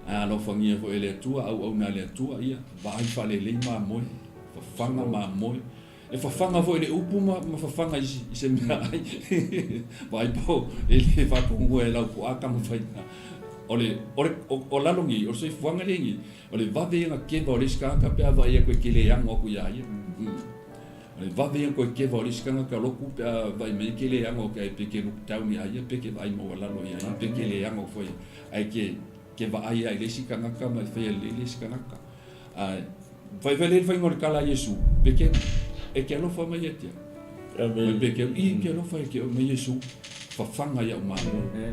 a alofagia foi e le Atua, auauna a le Atua, ia, vaai faalelei mamoe, fafaga mamoe. E fafaga foi i le upu ma, ma fafaga i, i se mea ai. Vaai po e le faatonuga e lau poa taumafaiga. O le, o le, o, o lalo nei, o le soifuaga lea nei, o le vave ia ona keva o le isi tagata pe a vaai atu e te le ano atu ia ia. O le vave ia ona toe keva o le isi tagata lotu pe a vaai mai e te le ano atu ia pe ke look down ia ia, pe ke vaai maualalo ia ia, pe ke le ano foi. Ae ke, ke vaai lava i le isi tagata ma e faia lelei le isi tagata. Ae faifai lelei le faiga o le tala a Iesu, pe ke, e ke alofa mai ia te au. Amen. Mai pe ke, i ke alofa ia te au, mai Iesu, fafaga ia'u mamoe.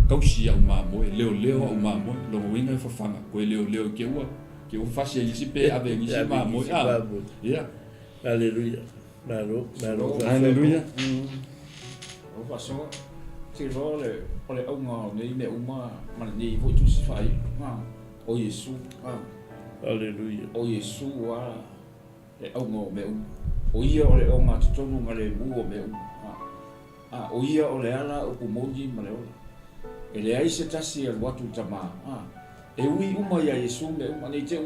Tausi ia'u mamoe, leoleo a'u mamoe, lona uiga e fafaga, koe leoleo i ke ua, ke ua fasi ai isi pe ave i nisi mamoe. Ah, ia. Aleluia. Malo, malo. Aleluia. O faasoa, te iloa o le, o le auga o nei mea uma ma lenei foi tusi faaiu, o Iesu. Aleluia. O Iesu lava le auga o mea uma. O Ia o le ogatotonu ma le mu o mea uma. O Ia o le ala, upu moni ma le ola. E leai se tasi e alu atu i le Tama. E ui uma ia Iesu mea uma. Ne i te i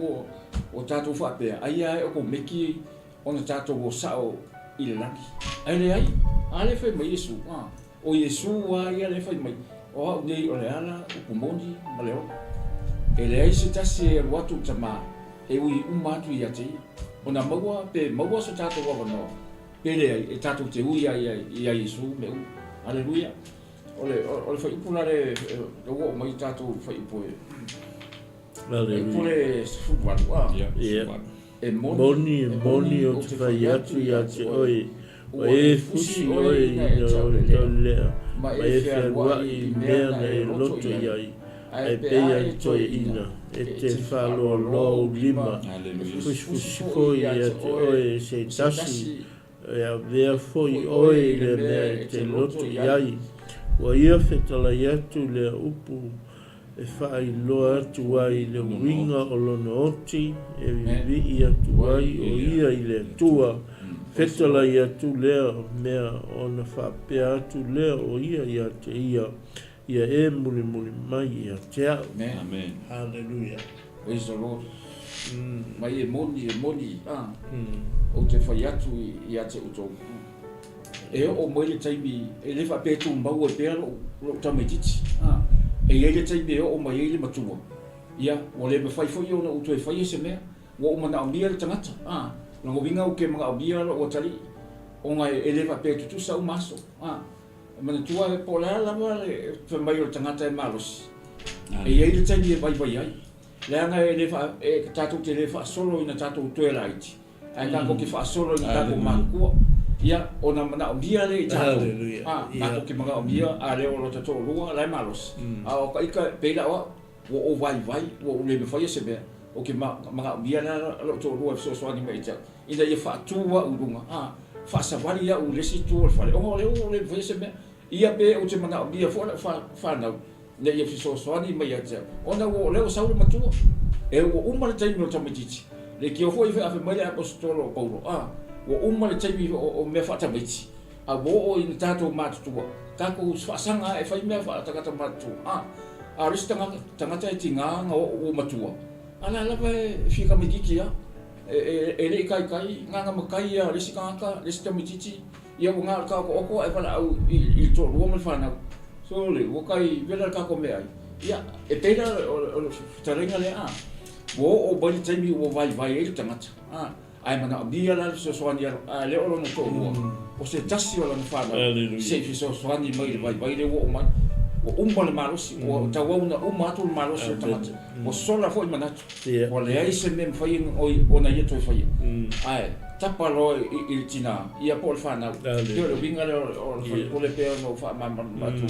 ua tatou faapea, aia lava e okomeki ona tatou o sao i le lagi. Ae leai, a lea e fai mai Iesu, o Iesu lava ia lea e fai mai, o au nei o le ala, upu moni ma le ola. E leai se tasi e alu atu i le Tama e ui uma atu ia te ia. Ona maua pe maua so tatou avanoa, pe leai, e tatou te ui ai ia Iesu mea uma. Aleluia! O le, o le fuaiupu la lea ua oo mai i tatou fuaiupu e, fuaiupu le 18, a? Ia. E moni, Moni, e moni, ou te fai atu ia te oe, ua e fusi oe ina e taulelea, ma e fealuai i mea na e loto i ai, ae pei ai toeaina, e te faaloaloa ou lima, fusifusi foi ia te oe se tasi, e avea foi oe i le mea e te loto i ai. Ua ia fetalai atu lea upu e faailoa atu ai le uiga o lona oti e vivii atu ai o ia i le Atua, fetalai atu lea mea ona faapea atu lea o ia ia te ia, ia e mulimuli mai ia te au. Amen. Hallelujah. Praise the Lord. Mai e moni, e moni, ah, ou te fai atu ia te outou. E oo mai le taimi, e le faapea e tumau ai pea lou, lou tamaitiiti. A, e i ai le taimi e oo mai ai le matua, ia, ua le mafai foi ona ou toe faia se mea. Ua ou manaomia le tagata. A, lona uiga ou te manaomia lou atalii. Ona e le faapea e tutusa uma aso. A, e manatua po o le a lava le fai mai o le tagata e malosi, e i ai le taimi e vaivai ai. Leaga e le faa, e tatou te le faasolo ina tatou toe laiti, ae tatou te faasolo ina tatou matutua. Ia, ona manaomia lea i tatou, a, tatou te manaomia, a le o lota toalua la e malosi, a o ta ita, e pei la o au, ua ou vaivai, ua ou le mafaia se mea, ou te manaomia la lou toalua e fesoasoani mai ia te au, ina ia faatu au i luga, a, faasavali au i le isi itu o le fale, ona o lea ua ou le mafaia se mea. Ia pe ou te manaomia foi lau fanau ina ia fesoasoani mai ia te au, ona ua o lea ua sau le matua. E ua uma le taimi o le tamaitiiti. Leitio foi e afe mai le Aposetolo o Paulo, a, ua uma le taimi o mea faatamaiti, a ua oo ina tatou matutua, tatou faasaga lava e fai mea faatagata matutua. A, a o le isi tagata, tagata e tiga ona oo ua matua, a la lava e fia tamaitiiti lava. E le i taitai na ona matai lava o le isi tagata, le isi tamaitiiti, Ia ua na o le taotooto ae valaau i le toalua ma le fanau. Sole, ua tai vela le tatou meaai. Ia, e pei la o le fetalaiga lea, a, ua oo mai le taimi ua vaivai ai le tagata, a, ae manaomia la le fesoasoani a le o lona toalua, o se tasi o lana fanau, se i fesoasoani mai i le vaivai lea ua oo mai. Ua uma le malosi, ua tauau ina uma atu le malosi o le tagata, ua sola foi manatu. Ua leai se mea e mafai ona ia toe faia, ae tapa loa i le tina, ia po o le fanau. Pei o le uiga lea o le faipule pei ona ou faamalamalama atu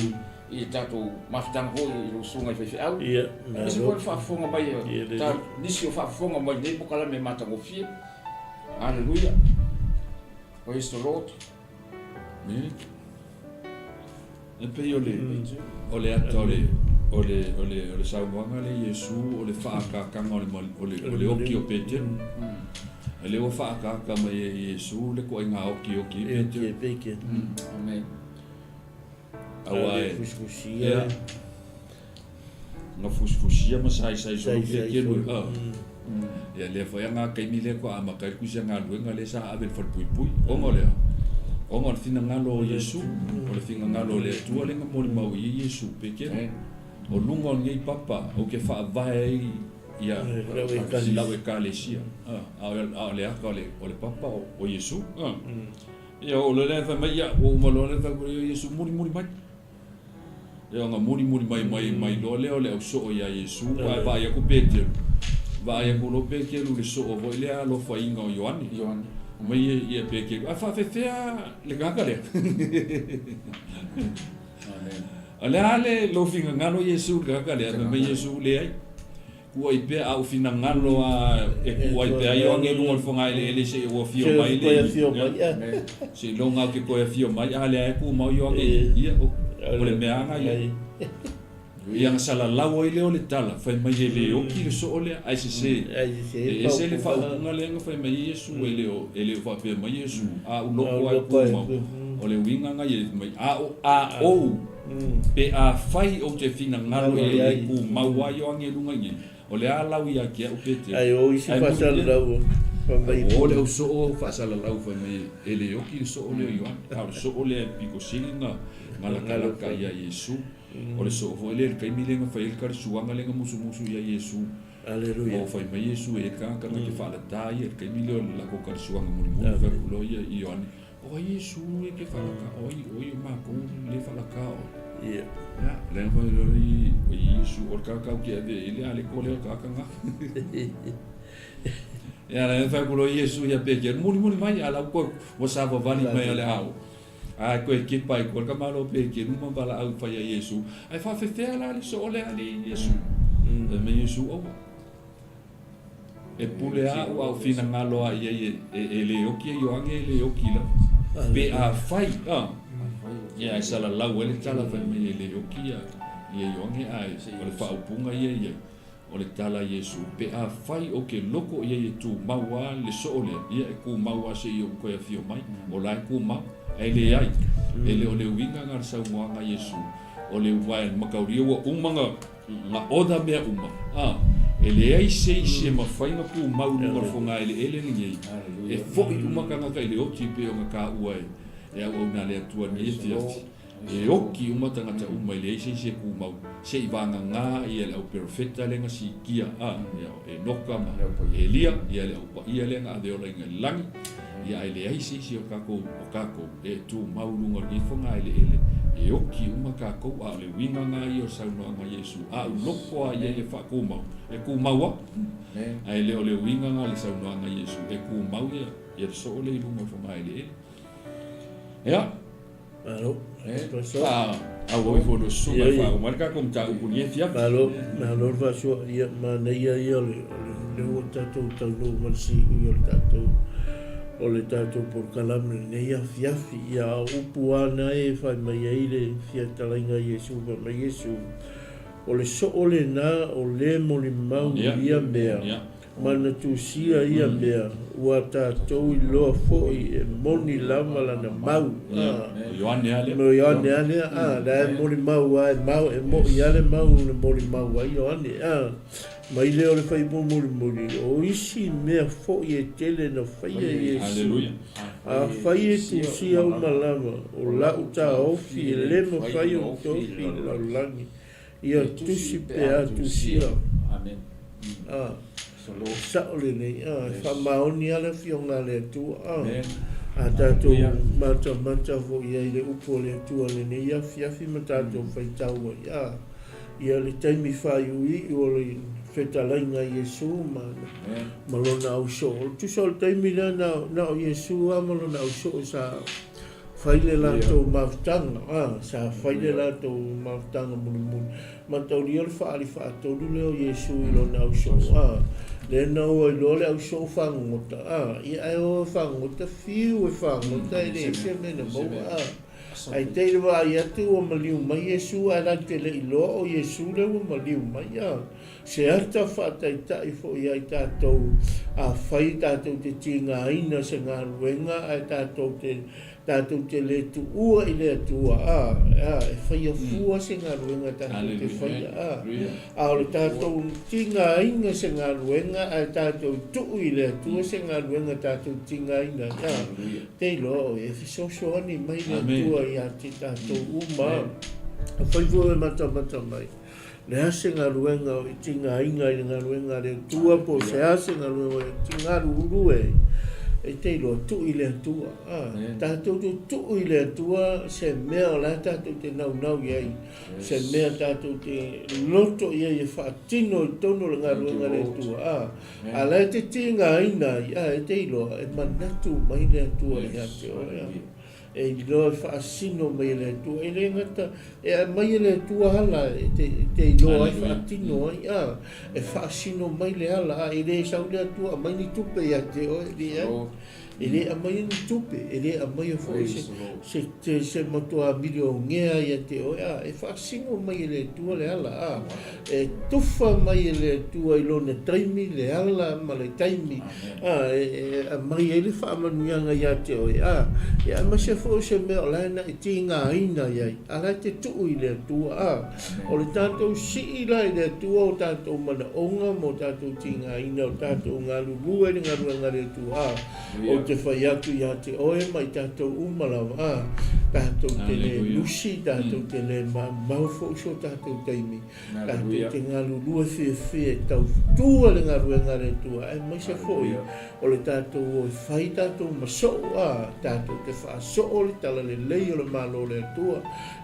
i le tatou mafutaga foi i lou susuga i faifeau. Aemaise foi le faafofoga mai a nisi o faafofoga mai nei polokalame matagofie. Haleluia. Praise the Lord. E pei o le, o le ata o le, o le, o le, o le saunoaga lea Iesu, o le faaakaakaga o le, o le, o le oki o Peteru. E lea ua faaakaaka mai e Iesu le toaiga okioki i Peteru. Amen. Aua e, ia, na fusifusia ma saisai solo Peteru. Ia lea foi anga kaimi lea ko amata ai le kusi galuega lea sa ave i le falepuipui. Ona o le a? Ona o le finagalo o Iesu, o le finagalo o le Atua lea na molimau i ai Iesu, Peteru, o luga o lenei papa ou te faavae ai ia lau Ekalesia. A o le aka o le papa o Iesu. Ia oo loa lea fai mai, ia ua uma loa lea fai mai o Iesu, mulimuli mai. Ia ona mulimuli mai mai mai loa lea o le au soo iā Iesu, ae vaai atu Peteru, vaai atu loa Peteru i le soo foi lea alofaina o Ioane. Ioane. Mai ia ia Peteru, ae faafefea le tagata lea? Amen. O le a le lou finagalo Iesu i le tagata lea? Fai mai Iesu, Leai. Kuai pea a ou finagalo a e kuai pea ai o age luga o le fogaeleele se i ou afio mai le se i loga au ke koe afio mai a lea e ku mau i o age ia o le mea aga ia ia na salalau ai lea o le tala fai mai e le oki le soo lea ae sese e ese le faaupuga lea na fai mai ai Iesu e le o e le o faapea mai Iesu a u loko ai ku mau o le uiga na ia mai a o a ou Pe afai ou te finagalo e e tumau ai o ageluga i nei, o le a lau ia te au Peteru? Ai o isi Ae muli faasalalau fai mai. O le au soo faasalalau fai mai e le oki le soo lea o Ioane, a o le soo lea e pito sili na galagalaka ia Iesu. O le soo foi lea i le taimi lea na fai ai le kalisuaga lea na musumusu ia Iesu. Aleluia. Ma ua fai mai Iesu e i ai le tagata na te faalata ia i le taimi lea o le latou kalisuaga mulimuli fai atu loa ia i Ioane, O ai Iesu e ke whalaka oi, oi o mākou le whalaka o. Ia. Ia, le whai roi o Iesu, o le kakau ki ave i le ale ko leo kakanga. Ia, le whai kulo Iesu ia peke, muli muli mai, ala ko wa sa vali mai ale au. A koe ke pai ko ka malo peke, numa bala au whai a Iesu. Ai whawhewhea la le so ole ali Iesu. Me Iesu aua. E pule a ua au finagalo a i ai e le oki e Ioane e le oki lava. Pe afai, a, ia e salalau ai le tala fai mai e le oki ia ia Ioane ae o le faaupuga ia i ai o le tala a Iesu, pe afai ou te loko i ai e tumau a le soo lea, ia e kumau a seia ou toe afio mai, o la e kumau, ae leai, e le o le uiga na le saunoaga a Iesu, o le uae mataulia ua uma na Na oda mea uma, a e leai se isi e mafai ona tumau i luga o le fogaeleele lenei, e foʻi uma tagata i le oti e pei ona taua e auauna a le Atua i lenei afiafi. E oki uma tagata uma, e leai se isi e tumau, se i vagagā ia le au perofeta lea na siitia, a, ia o Enoka ma Elia, ia le au paia lea na ave olaina i le lagi. Ia ae leai se isi o takou o takou e tumau i luga o lenei fogaeleele, e oki uma takou, a o le uiga lena ia o le saunoaga a Iesu, A ou loko lava i ai e faatumau, e tumau lava. Ae le o le uiga lena o le saunoaga a Iesu, e tumau ia le soo lea i luga o fogaeleele. Ia. Malo. Faaauau ifo lau susuga e faauma ai le tatou mataupu i lenei afiafi. Malo, malo le faasoa. Ia, manaia ia o le, lea ua tatou taunuu mai le siui o le tatou, o le tatou polokalame i lenei afiafi. Ia, a o upu lava na e fai mai ai le fiatalaiga a Iesu, fai mai Iesu, O le soo lena o le molimau i ia mea, ma na tusia ia mea, ua tatou iloa foi e moni lava lana mau. A. Ioane a lea. O Ioane a lea, a, la e molimau a e mau, e moi a le mau na molimau ai Ioane, a. Mai lea o le faaiuga mulimuli, o isi mea foi e tele na faia e Iesu, afai e tusia uma lava, o la'u taofi e le mafai ona tofi i le lalolagi. Ia tusi pe a tusia. A, sao lenei, a, e faamaoni lava le Afioga a le Atua, a. A tatou matamata foi i ai i le upu a le Atua i lenei afiafi ma tatou faitau ai, a. Ia le taimi faaiuiu o le fetalaiga a Iesu ma, ma Lona ausoo. Tusa o le taimi lea na, na o Iesu lava ma Lona ausoo sa Fai le latou mafutaga, a, sa fai le latou mafutaga mulimuli. Mataulia o le faaali faatolu lea o Iesu i lona ausoo, a, lea na o ai loa le ausoo fagogota, a, ia ae o e fagogota, fiu e fagogota e leai se mea na maua, a. Ae te i le vaai atu ua maliu mai Iesu ae latou te le i iloa o Iesu lea ua maliu mai, a. Se ata faataitai foi ia i tatou, afai tatou te tigaina se galuega ae tatou te, tatou te le tuua i le Atua, a, a, e faia fua se galuega tatou te faia, a. A o le tatou tigaina se galuega ae tatou tuu i le Atua se galuega tatou tigaina ai, a, te iloa oe e fesoasoani mai le Atua ia te tatou uma. Afai foi e matamata mai. Le a se galuega o i tigaina i le galuega a le Atua po o se a se galuega o i tigalulue ai, e te iloa, tuu i le Atua. A, tatou te tuu i le Atua se mea o la e tatou te naunau i ai, se mea tatou te loto i ai e faatino i totonu o le galuega a le Atua. A, a la e te tigaina ai, a, e te iloa, e manatu mai le Atua ia te oe. A. E iloa e faasino mai e le Atua. E le gata e aumai e le Atua ala e te, te iloa ai faatino ai, a, e faasino mai le ala, a, e le sau le Atua aumai ni tupe ia te oe, leai. E le aumaia ni tupe, e le aumaia foi se, se, se, se matua milionea ia te oe, a, e faasino mai e le Atua le ala, a, e tufa mai e le Atua i lona taimi le ala ma le taimi. A, e aumai ai le faamanuiaga ia te oe, a, e aemaise foi o se mea o la e na e tigaina i ai, a la e te tuu i le Atua, a. O le tatou sii la i le Atua o tatou manaoga ma o tatou tigaina, o tatou galulue i le galuega a le Atua, a, ou te fai atu ia te oe ma i tatou uma lava, a, tatou te le lusi, tatou te le maumau foi so tatou taimi, Tatou te galulue fiafia e tautua le galuega a le Atua, aemaise foi o le tatou o e fai tatou ma soo, a, tatou te faasoo le talalelei o le Malo o le Atua.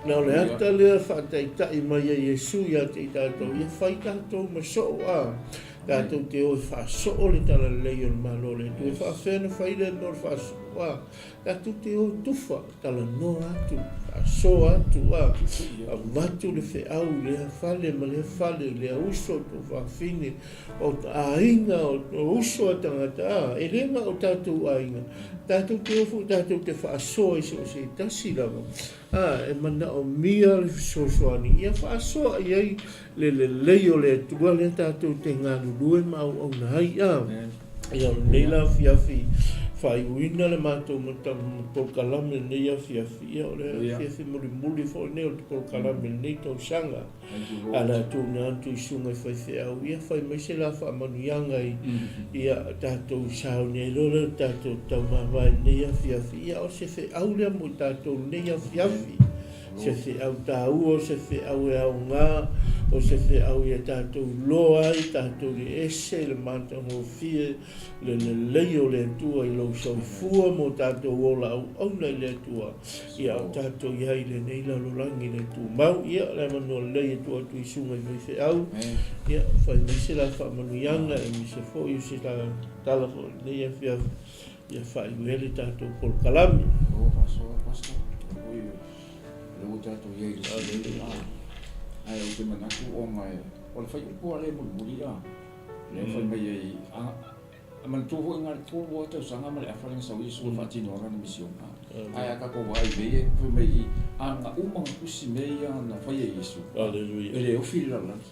Na o le ata lea e faataitai mai ai Iesu ia te i tatou, ia fai tatou ma soo, a, tatou te o e faasoo le talalelei o le Malo o le Atua. E faafefea ona fai lea mea o le faasoo, a? Tatou te o tufa, talanoa atu, faasoa atu, a, avatu le feau i lea fale ma lea fale, i lea uso, o tuafafine, o aiga, o uso a tagata, a, e le na o tatou aiga, tatou te o foi tatou te faasoa i so o se tasi lava, a, e manaomia le fesoasoani, ia faasoa i ai le lelei o le Atua lea tatou te galulue ma auauna ai. A, ia, o lenei la afiafi, faaiuina le matou polokalame i lenei afiafi, ia, o le afiafi mulimuli foi lenei o le polokalame i lenei tausaga. A le a tuuina atu i susuga i faifeau, ia fai mai se la faamanuiaga i, ia, tatou sauni ai loa lea o le tatou taumavae i lenei afiafi, ia, o se feau lea mo i tatou i lenei afiafi. Se feau taua, se feau e aoga O se feau ia tatou iloa ai tatou i le ese i le matagofie le lelei o le Atua i lou soifua mo tatou ola auauna i le Atua, ia o tatou i ai i lenei lalolagi le tumau. Ia, le avanoa lelei e tuu atu i susuga i faifeau, ia, fai mai se la faamanuiaga aemaise foi o se la tala foi i lenei afiafi, ia faaiu ai le tatou polokalame. Ua faasoa Pastor, lea ua tatou i ai i le sili a, ae ou te manatu ona o le faiupu lava lea e mulimuli a, lea e fai mai ai, a manatua foi na o le 3 lava tausaga ma le afa lea na sau ai Iesu e faatino ai lana misiona. Ae a tatou vaai i mea ia fai mai i, a na uma ona tusi mea ia na faia e Iesu, e le ofi i le lalolagi.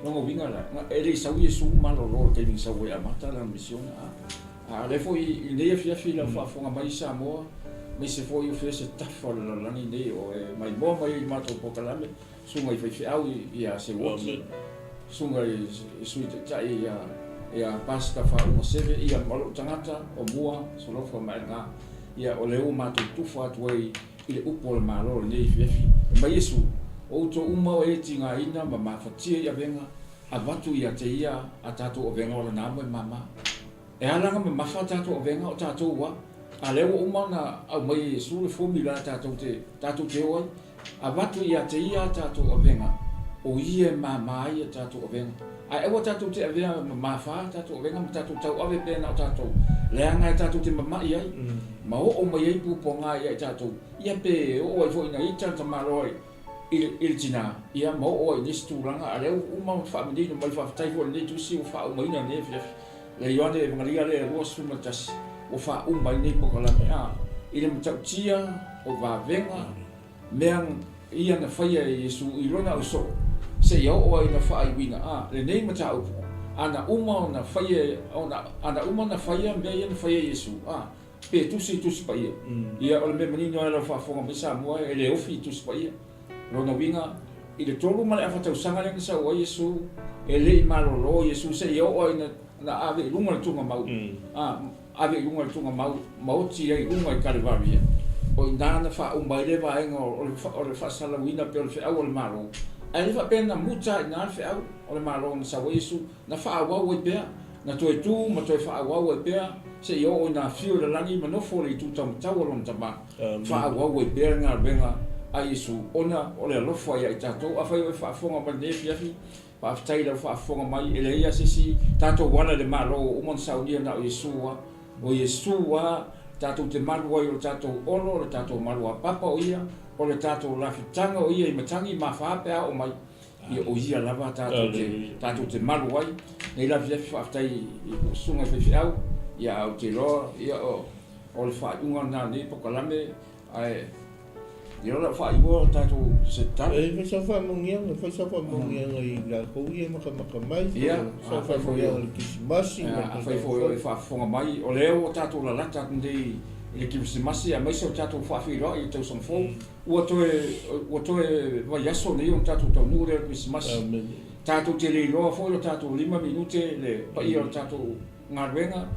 Lona uiga la, e le i sau Iesu malolo i le taimi na sau ai e amata lana misiona. A o lea foi i lenei afiafi i lau faafofoga mai i Samoa, aemaise foi o fea se tafa o le lalolagi nei o e maimoa mai ai i le matou polokalame, susuga i faifeau ia Seuoti, susuga i Sui Taitai ia Pastor Faauuga Seve, ia ma lou tagata o Mua Solofa Maelega. Ia o lea ua matou tufa atu ai i le upu o le Malo i lenei afiafi. Fai mai Iesu, O outou uma o e tigaina ma mafatia i avega, avatu ia te ia a tatou avega o lana amo e mama. E ala ona mamafa a tatou avega o tatou a, a lea ua uma ona aumai e Iesu le formula tatou te, tatou te o ai. Avatu ia te ia a tatou avega, o ia e mama ai a tatou avega. Ae aua tatou te avea mamafa a tatou avega ma tatou tauave pea na o tatou, leaga e tatou te mama'i ai, ma oo mai ai puapuaga ia i tatou, ia pe oo ai foi ina ita le tamaloa i le tina, ia ma oo ai i nisi tulaga, a lea ua uma ona faamanino mai, faafetai foi i lenei tusi ua faaumaina i lenei afiafi. Le Ioane Evagalia lea 21 ua faauma ai lenei polokalame a i le matautia o vavega mea ia na faia e Iesu i lona ausoo seia oo ai ina faaiuina a lenei mataupu a na uma ona faia ona a na uma ona faia mea ia na faia e Iesu a pe tusi i Tusi Paia. Ia o le mea manino lava i lau faafofoga mai Samoa e le ofi i Tusi Paia. Lona uiga, i le 3 ma le afa tausaga lea na sau ai Iesu, e le i malolo Iesu seia oo ai na ave i luga le tugamau, a, ave i luga le tugamau ma oti ai i luga i Kalevaria. O i ina na faauma ai lea vaega o le, o le faasalauina pei o le feau o le Malo. Ae le faapea na muta ai i ina le feau o le Malo na sau ai Iesu, na faaauau ai pea, na toe tu ma toe faaauau ai pea seia oo ina afio i le lagi ma nofo i le itu taumatau o Lona Tama. Faaauau ai pea le galuega a Iesu ona o le alofa ia i tatou. Afai o e faafofoga mai i lenei afiafi, faafetai i lau faafofoga mai. E leai lava se isi tatou ala i le Malo ua uma ona saunia na o Iesu lava. O Iesu lava tatou te malu ai, o le tatou olo, o le tatou maluapapa o Ia, o le tatou lafitaga o Ia i matagi ma afa pe a oo mai. Ia o Ia lava tatou te, tatou te malu ai. Nei le afiafi faafetai i susuga i faifeau, ia ae ou te iloa ia o O le faaiuga lena o lenei polokalame, ae ia o le a faaiua tatou se tala. E fai sau faamanuiaga, fai sau faamanuiaga i latou ia e matamata mai, sau faamanuiaga i le Kerisimasi ma le Afai foi o e faafofoga mai, o lea ua tatou lalata atu nei i le Kerisimasi aemaise o tatou faafeiloai i le tausaga fou. Ua toe, ua toe vaiaso nei ona tatou taunuu lea i le Kerisimasi. Tatou te le iloa foi lo tatou 5 minute le paia o le tatou galuega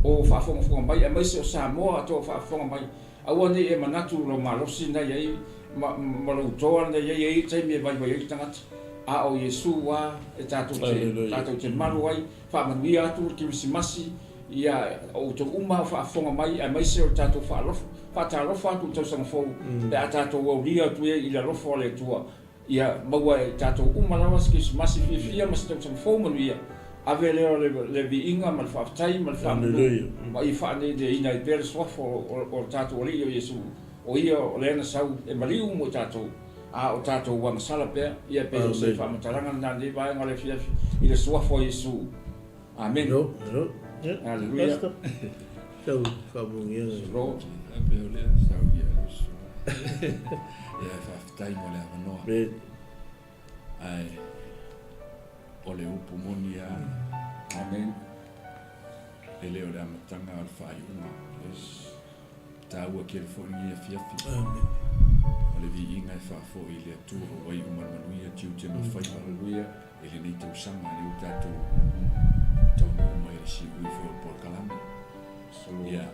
o faafogafoga mai aemaise o Samoa atoa o faafofoga mai, aua ne i e manatu lou malosi na i ai ma, ma lou toa na i ai, e i ai taimi e vaivai ai le tagata, a o Iesu lava e tatou te, tatou te malu ai. Faamanuia atu le Kerisimasi ia outou uma o faafofoga mai aemaise o le tatou faalofa, faatalofa atu i le tausaga fou pe a tatou aulia atu ai i le alofa o le Atua. Ia maua e tatou uma lava se Kerisimasi fiafia ma se tausaga fou manuia. Ave lea o le viiga ma le faafetai ma le faamanu ma ia faaneineina ai pea le suafa o le tatou Alii o Iesu, o Ia o lea na sau e maliu mo i tatou, a o tatou agasala pea. Ia pei o se faamatalaga lena i lenei vaega o le afiafi i le suafa o Iesu. Amene. Aleluia. Tau faamanuiaga. Lord. Ia faafetai mo le avanoa. Ae o le upu moni lava. Amen. E le o le amataga a o le faaiuga. Yes. Taua tele foi lenei afiafi. Amen. O le viiga e faafoi i le Atua ua iu ma le manuia tiute ma faiva. Hallelujah. I lenei tausaga lea ua tatou taunuu mai i le siui foi o le polokalame. Ia,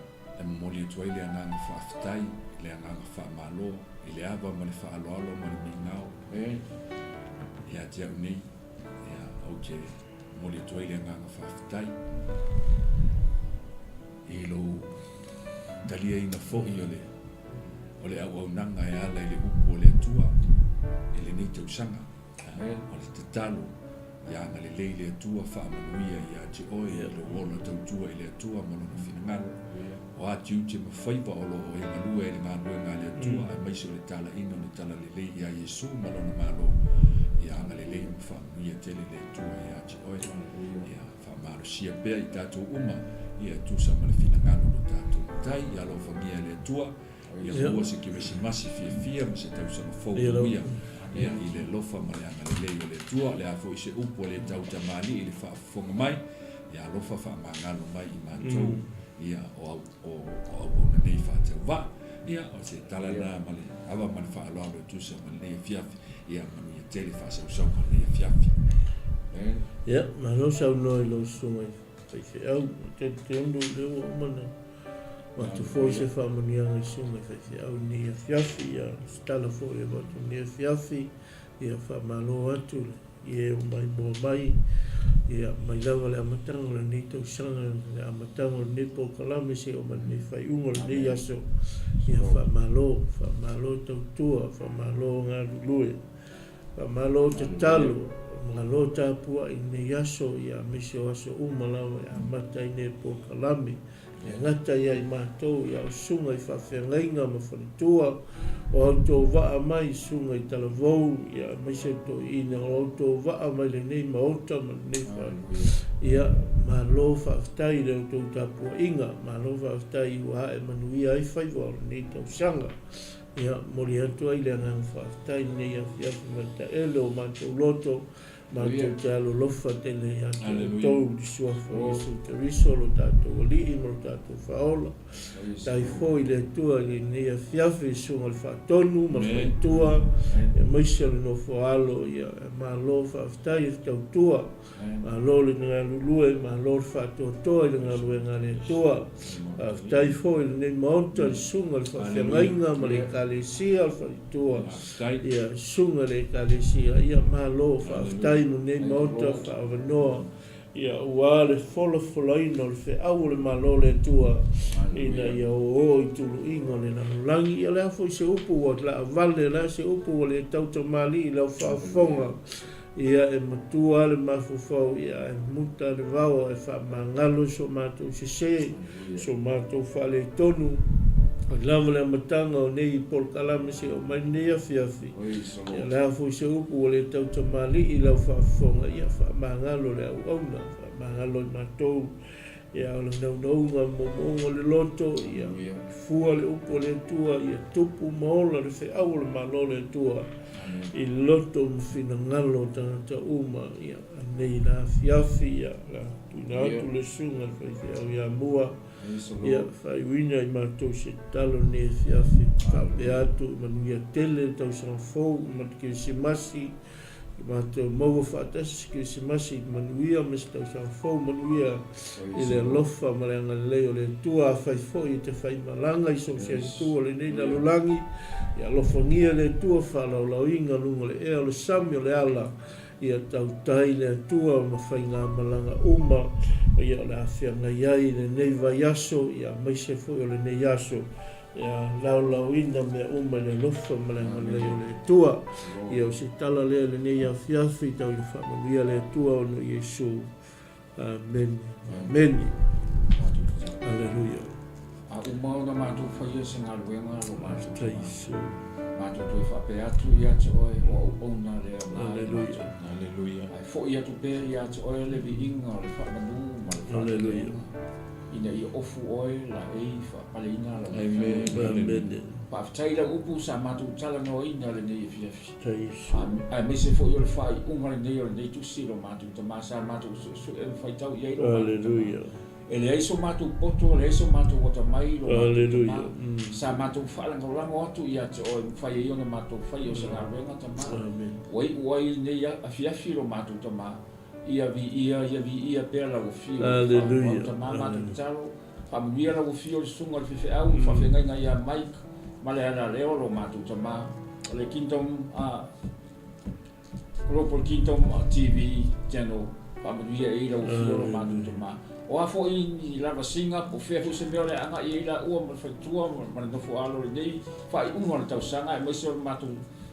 e momoli atu ai le agaga faafetai, le agaga faamalo i le ava ma le faaaloalo ma le migao. Amen. Ia te au nei, ia, ou te momoli atu ai le agaga faafetai i lou taliaina foi o le o le auaunaga e ala i le upu o le Atua i lenei tausaga. O le tatalo ia agalelei le Atua faamanuia ia te oe i lou ola tautua i le Atua ma Lona finagalo. O a tiute ma faiva o lo o e galue ai i le galuega a le Atua aemaise o le talaiina o le Talalelei ia Iesu ma Lona Malo, ia agalelei ma faamanuia tele le Atua ia te oe. Ia faamalosia pea i tatou uma ia e tusa ma le finagalo o lo tatou Matai. Ia alofagia e le Atua ia maua se Kerisimasi fiafia ma se tausaga fou manuia ia i le alofa ma le agalelei o le Atua. O le a foi se upu a le tautamalii i le faafofoga mai, ia alofa faamagalo mai i matou ia o au o auauna nei faatauvaa. Ia o se tala lena ma le ava ma le faaaloalo e tusa ma lenei afiafi. Ia manuia tele faasausauga o lenei afiafi. Ia, malo saunoa i lau susuga i faifeau. E talitonu o lea ua uma ona avatu foi se faamanuiaga i susuga i faifeau i lenei afiafi. Ia, o se tala foi e avatu i lenei afiafi, ia faamalo atu i e o maimoa mai, ia, mai lava le amataga o lenei tausaga, le amataga o lenei polokalame seia oo mai lenei faaiuga o lenei aso. Ia faamalo, faamalo tautua, faamalo galulue. Faamalo tatalo, malo tapuai i lenei aso, ia aemaise o aso uma lava e amata ai nei polokalame. E gata ia i matou, ia o susuga i faafeagaiga ma faletua, o a outou vaa mai, susuga i talavou, ia aemaise o toeaiina, o a outou vaa mai lenei maota ma lenei fale. Ia, malo faafetai i le outou tapuaiga, malo faafetai ua ae manuia ai faiva o lenei tausaga. Ia, momoli atu ai le agaga faafetai i lenei afiafi ma le taele o matou loto, matou te alolofa tele ia te outou i le Suafa o Iesu Keriso lo tatou Alii ma lo tatou Faaola. Faafetai foi i le Atua i lenei afiafi i le Susuga i le Faatonu ma le Faletua, aemaise o le nofo alo, ia, malo faafetai e tautua. Malo le galulue, malo le faatoatoa i le galuega a le Atua. Faafetai foi i lenei Maota, i le Susuga i le Faafeagaiga ma le Ekalesia o le Faletua, ia, Susuga i le Ekalesia, ia malo, faafetai mo lenei Maota faaavanoa, ia, aua le folafolaina o le feau o le Malo o le Atua, ina ia ōō i tuluiga o le lalolagi. Ia, o le a foi se upu ua laavale, o le a se upu ua le tautamalii i lau faafofoga, Ia e matua le mafaufau, ia e muta le vao e faamagalo i so matou sese, so matou faaletonu, mai lava le amataga o nei polokalame seia oo mai lenei afiafi. Ia o le a foi se upu ua le tautamalii i lau faafofoga, ia faamagalo le auauna, faamagalo i matou. Ia o le naunauga ma moomooga o le loto, ia fua le upu a le Atua, ia tupu ma ola le feau o le Malo o le Atua i loto ma finagalo o tagata uma. Ia anei la afiafi, ia la tuuina atu le susuga i le faifeau ia Mua, ia faaiuina i matou se tatalo lenei afiafi, faapea atu i manuia tele le tausaga fou ma le Kerisimasi, I matou maua faatasi se Kerisimasi manuia ma se tausaga fou manuia i le alofa ma le agalelei o le Atua. Afai foi e te faimalaga i so o se itu o lenei lalolagi, ia alofagia le Atua faalaolaoina luga o le ea o le sami o le ala, ia tautai le Atua ma faigamalaga uma ia o le a feagai ai i lenei vaiaso, ia aemaise foi o lenei aso. Ia laolaoina mea uma i le alofa ma le agalelei o le Atua. Ia o se tala lea i lenei afiafi, tau ina faamanuia le Atua ona o Iesu. Amene. Amene. Aleluia. A uma ona matou faia se galuega lo matou Tama, matou toe faapea atu ia te oe, o auauna lea na i matou. Aleluia. Ae foi atu pea ia te oe le viiga o le faamanu ma le faataitaiga. Ina ia ofu oe laei faapaleina lau Amene. Faafetai i lau upu sa matou talanoaina lenei afiafi. Aemaise foi o le faaiuga lenei o lenei tusi i lo matou tama sa matou suesue ma faitau i ai lo matou tama. E leai so matou poto, e leai so matou atamai i lo matou tama. Sa matou faalagolago atu ia te oe mafai ai ona matou faia o se galuega tama. Ua iu ai lenei afiafi i lo matou tama. Ia viia, ia viia pea lau afio. Aleluia. Tama matou tatalo, faamanuia lau afio le susuga i le faifeau, mm. faafeagaiga ia Mike ma le Alaleo lo matou tama. O le Kingdom uh, Global Kingdom TV Channel, faamanuia i ai lau Afio lo matou Tama. O a foi ni lavasiga po o fea foi se mea o le a agai i ai laua ma le faletua ma le nofo alo i lenei faaiuga o le tausaga aemaise o le matou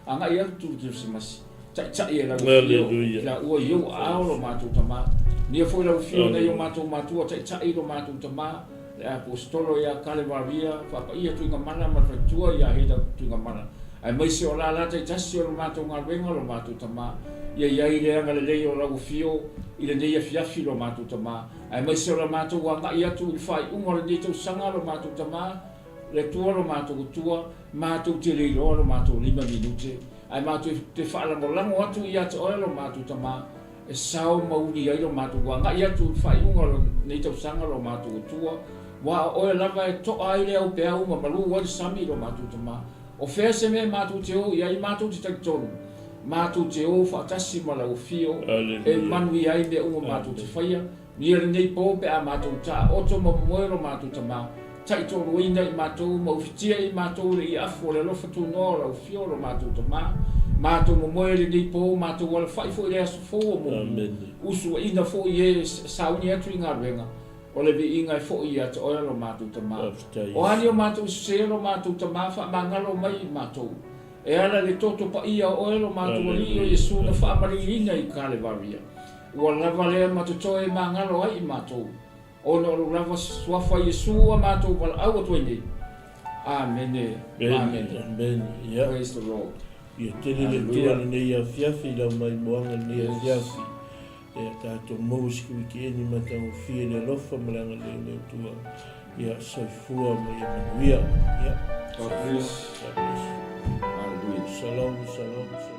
agai atu i le Kerisimasi, taitai e lau Afio i laua i ou aao lo matou Tama. Manuia foi lau Afio nai o matou matua, taitai lo matou Tama, le Aposetolo ia Kalevaria, Faapaia Tuigamala ma le faletua ia Heda Tuigamala, aemaise o lala taitasi o le matou galuega lo matou Tama. Ia i ai le agalelei o lau Afio i lenei afiafi lo matou Tama, aemaise o la matou agai atu i le faaiuga o lenei tausaga lo matou Tama, le Atua lo matou Atua, matou te le iloa lo matou lima minute, ae matou te faalagolago atu ia te Oe lo matou Tama, e sao ma uli ai lo matou agai atu i le faaiuga o lenei tausaga lo matou Atua, aua o Oe lava e toa ai le aupeau ma malu ai le sami lo matou Tama. O fea se mea matou te o i ai, matou te talitonu, matou te o faatasi ma lau Afio e manuia ai mea uma matou te faia, Ia lenei po pe a matou taoto ma momoe lo matou Tama, taitoaluaina i matou ma ufitia i matou le iafu o le alofa tunoa o lau Afio lo matou Tama. Matou momoe lenei po, matou alafai foi le aso fou o mumu, usuaina foi e sauni atu i galuega, o le viiga e foi ia te Oe lo matou Tama. O a ni o matou sese lo matou Tama, faamagalo mai i matou. E ala i le toto paia o Oe lo matou Alii o Iesu na faamaliliina i Kalevaria. Ua lava lea ma totoe e magalo ai i matou, ona o lou lava suafa Iesu ua matou valaau atu ai nei. Amene. Amene. Amene. Ia. Praise the Lord. Ia tele le Atua lenei afiafi i lau maimoaga lenei afiafi. Ia tatou maua si kuikeeni matagofie le alofa ma le agalelei o le Atua. Ia soifua ma ia manuia. Ia. God bless. God bless. Hallelujah. Shalom, shalom, shalom.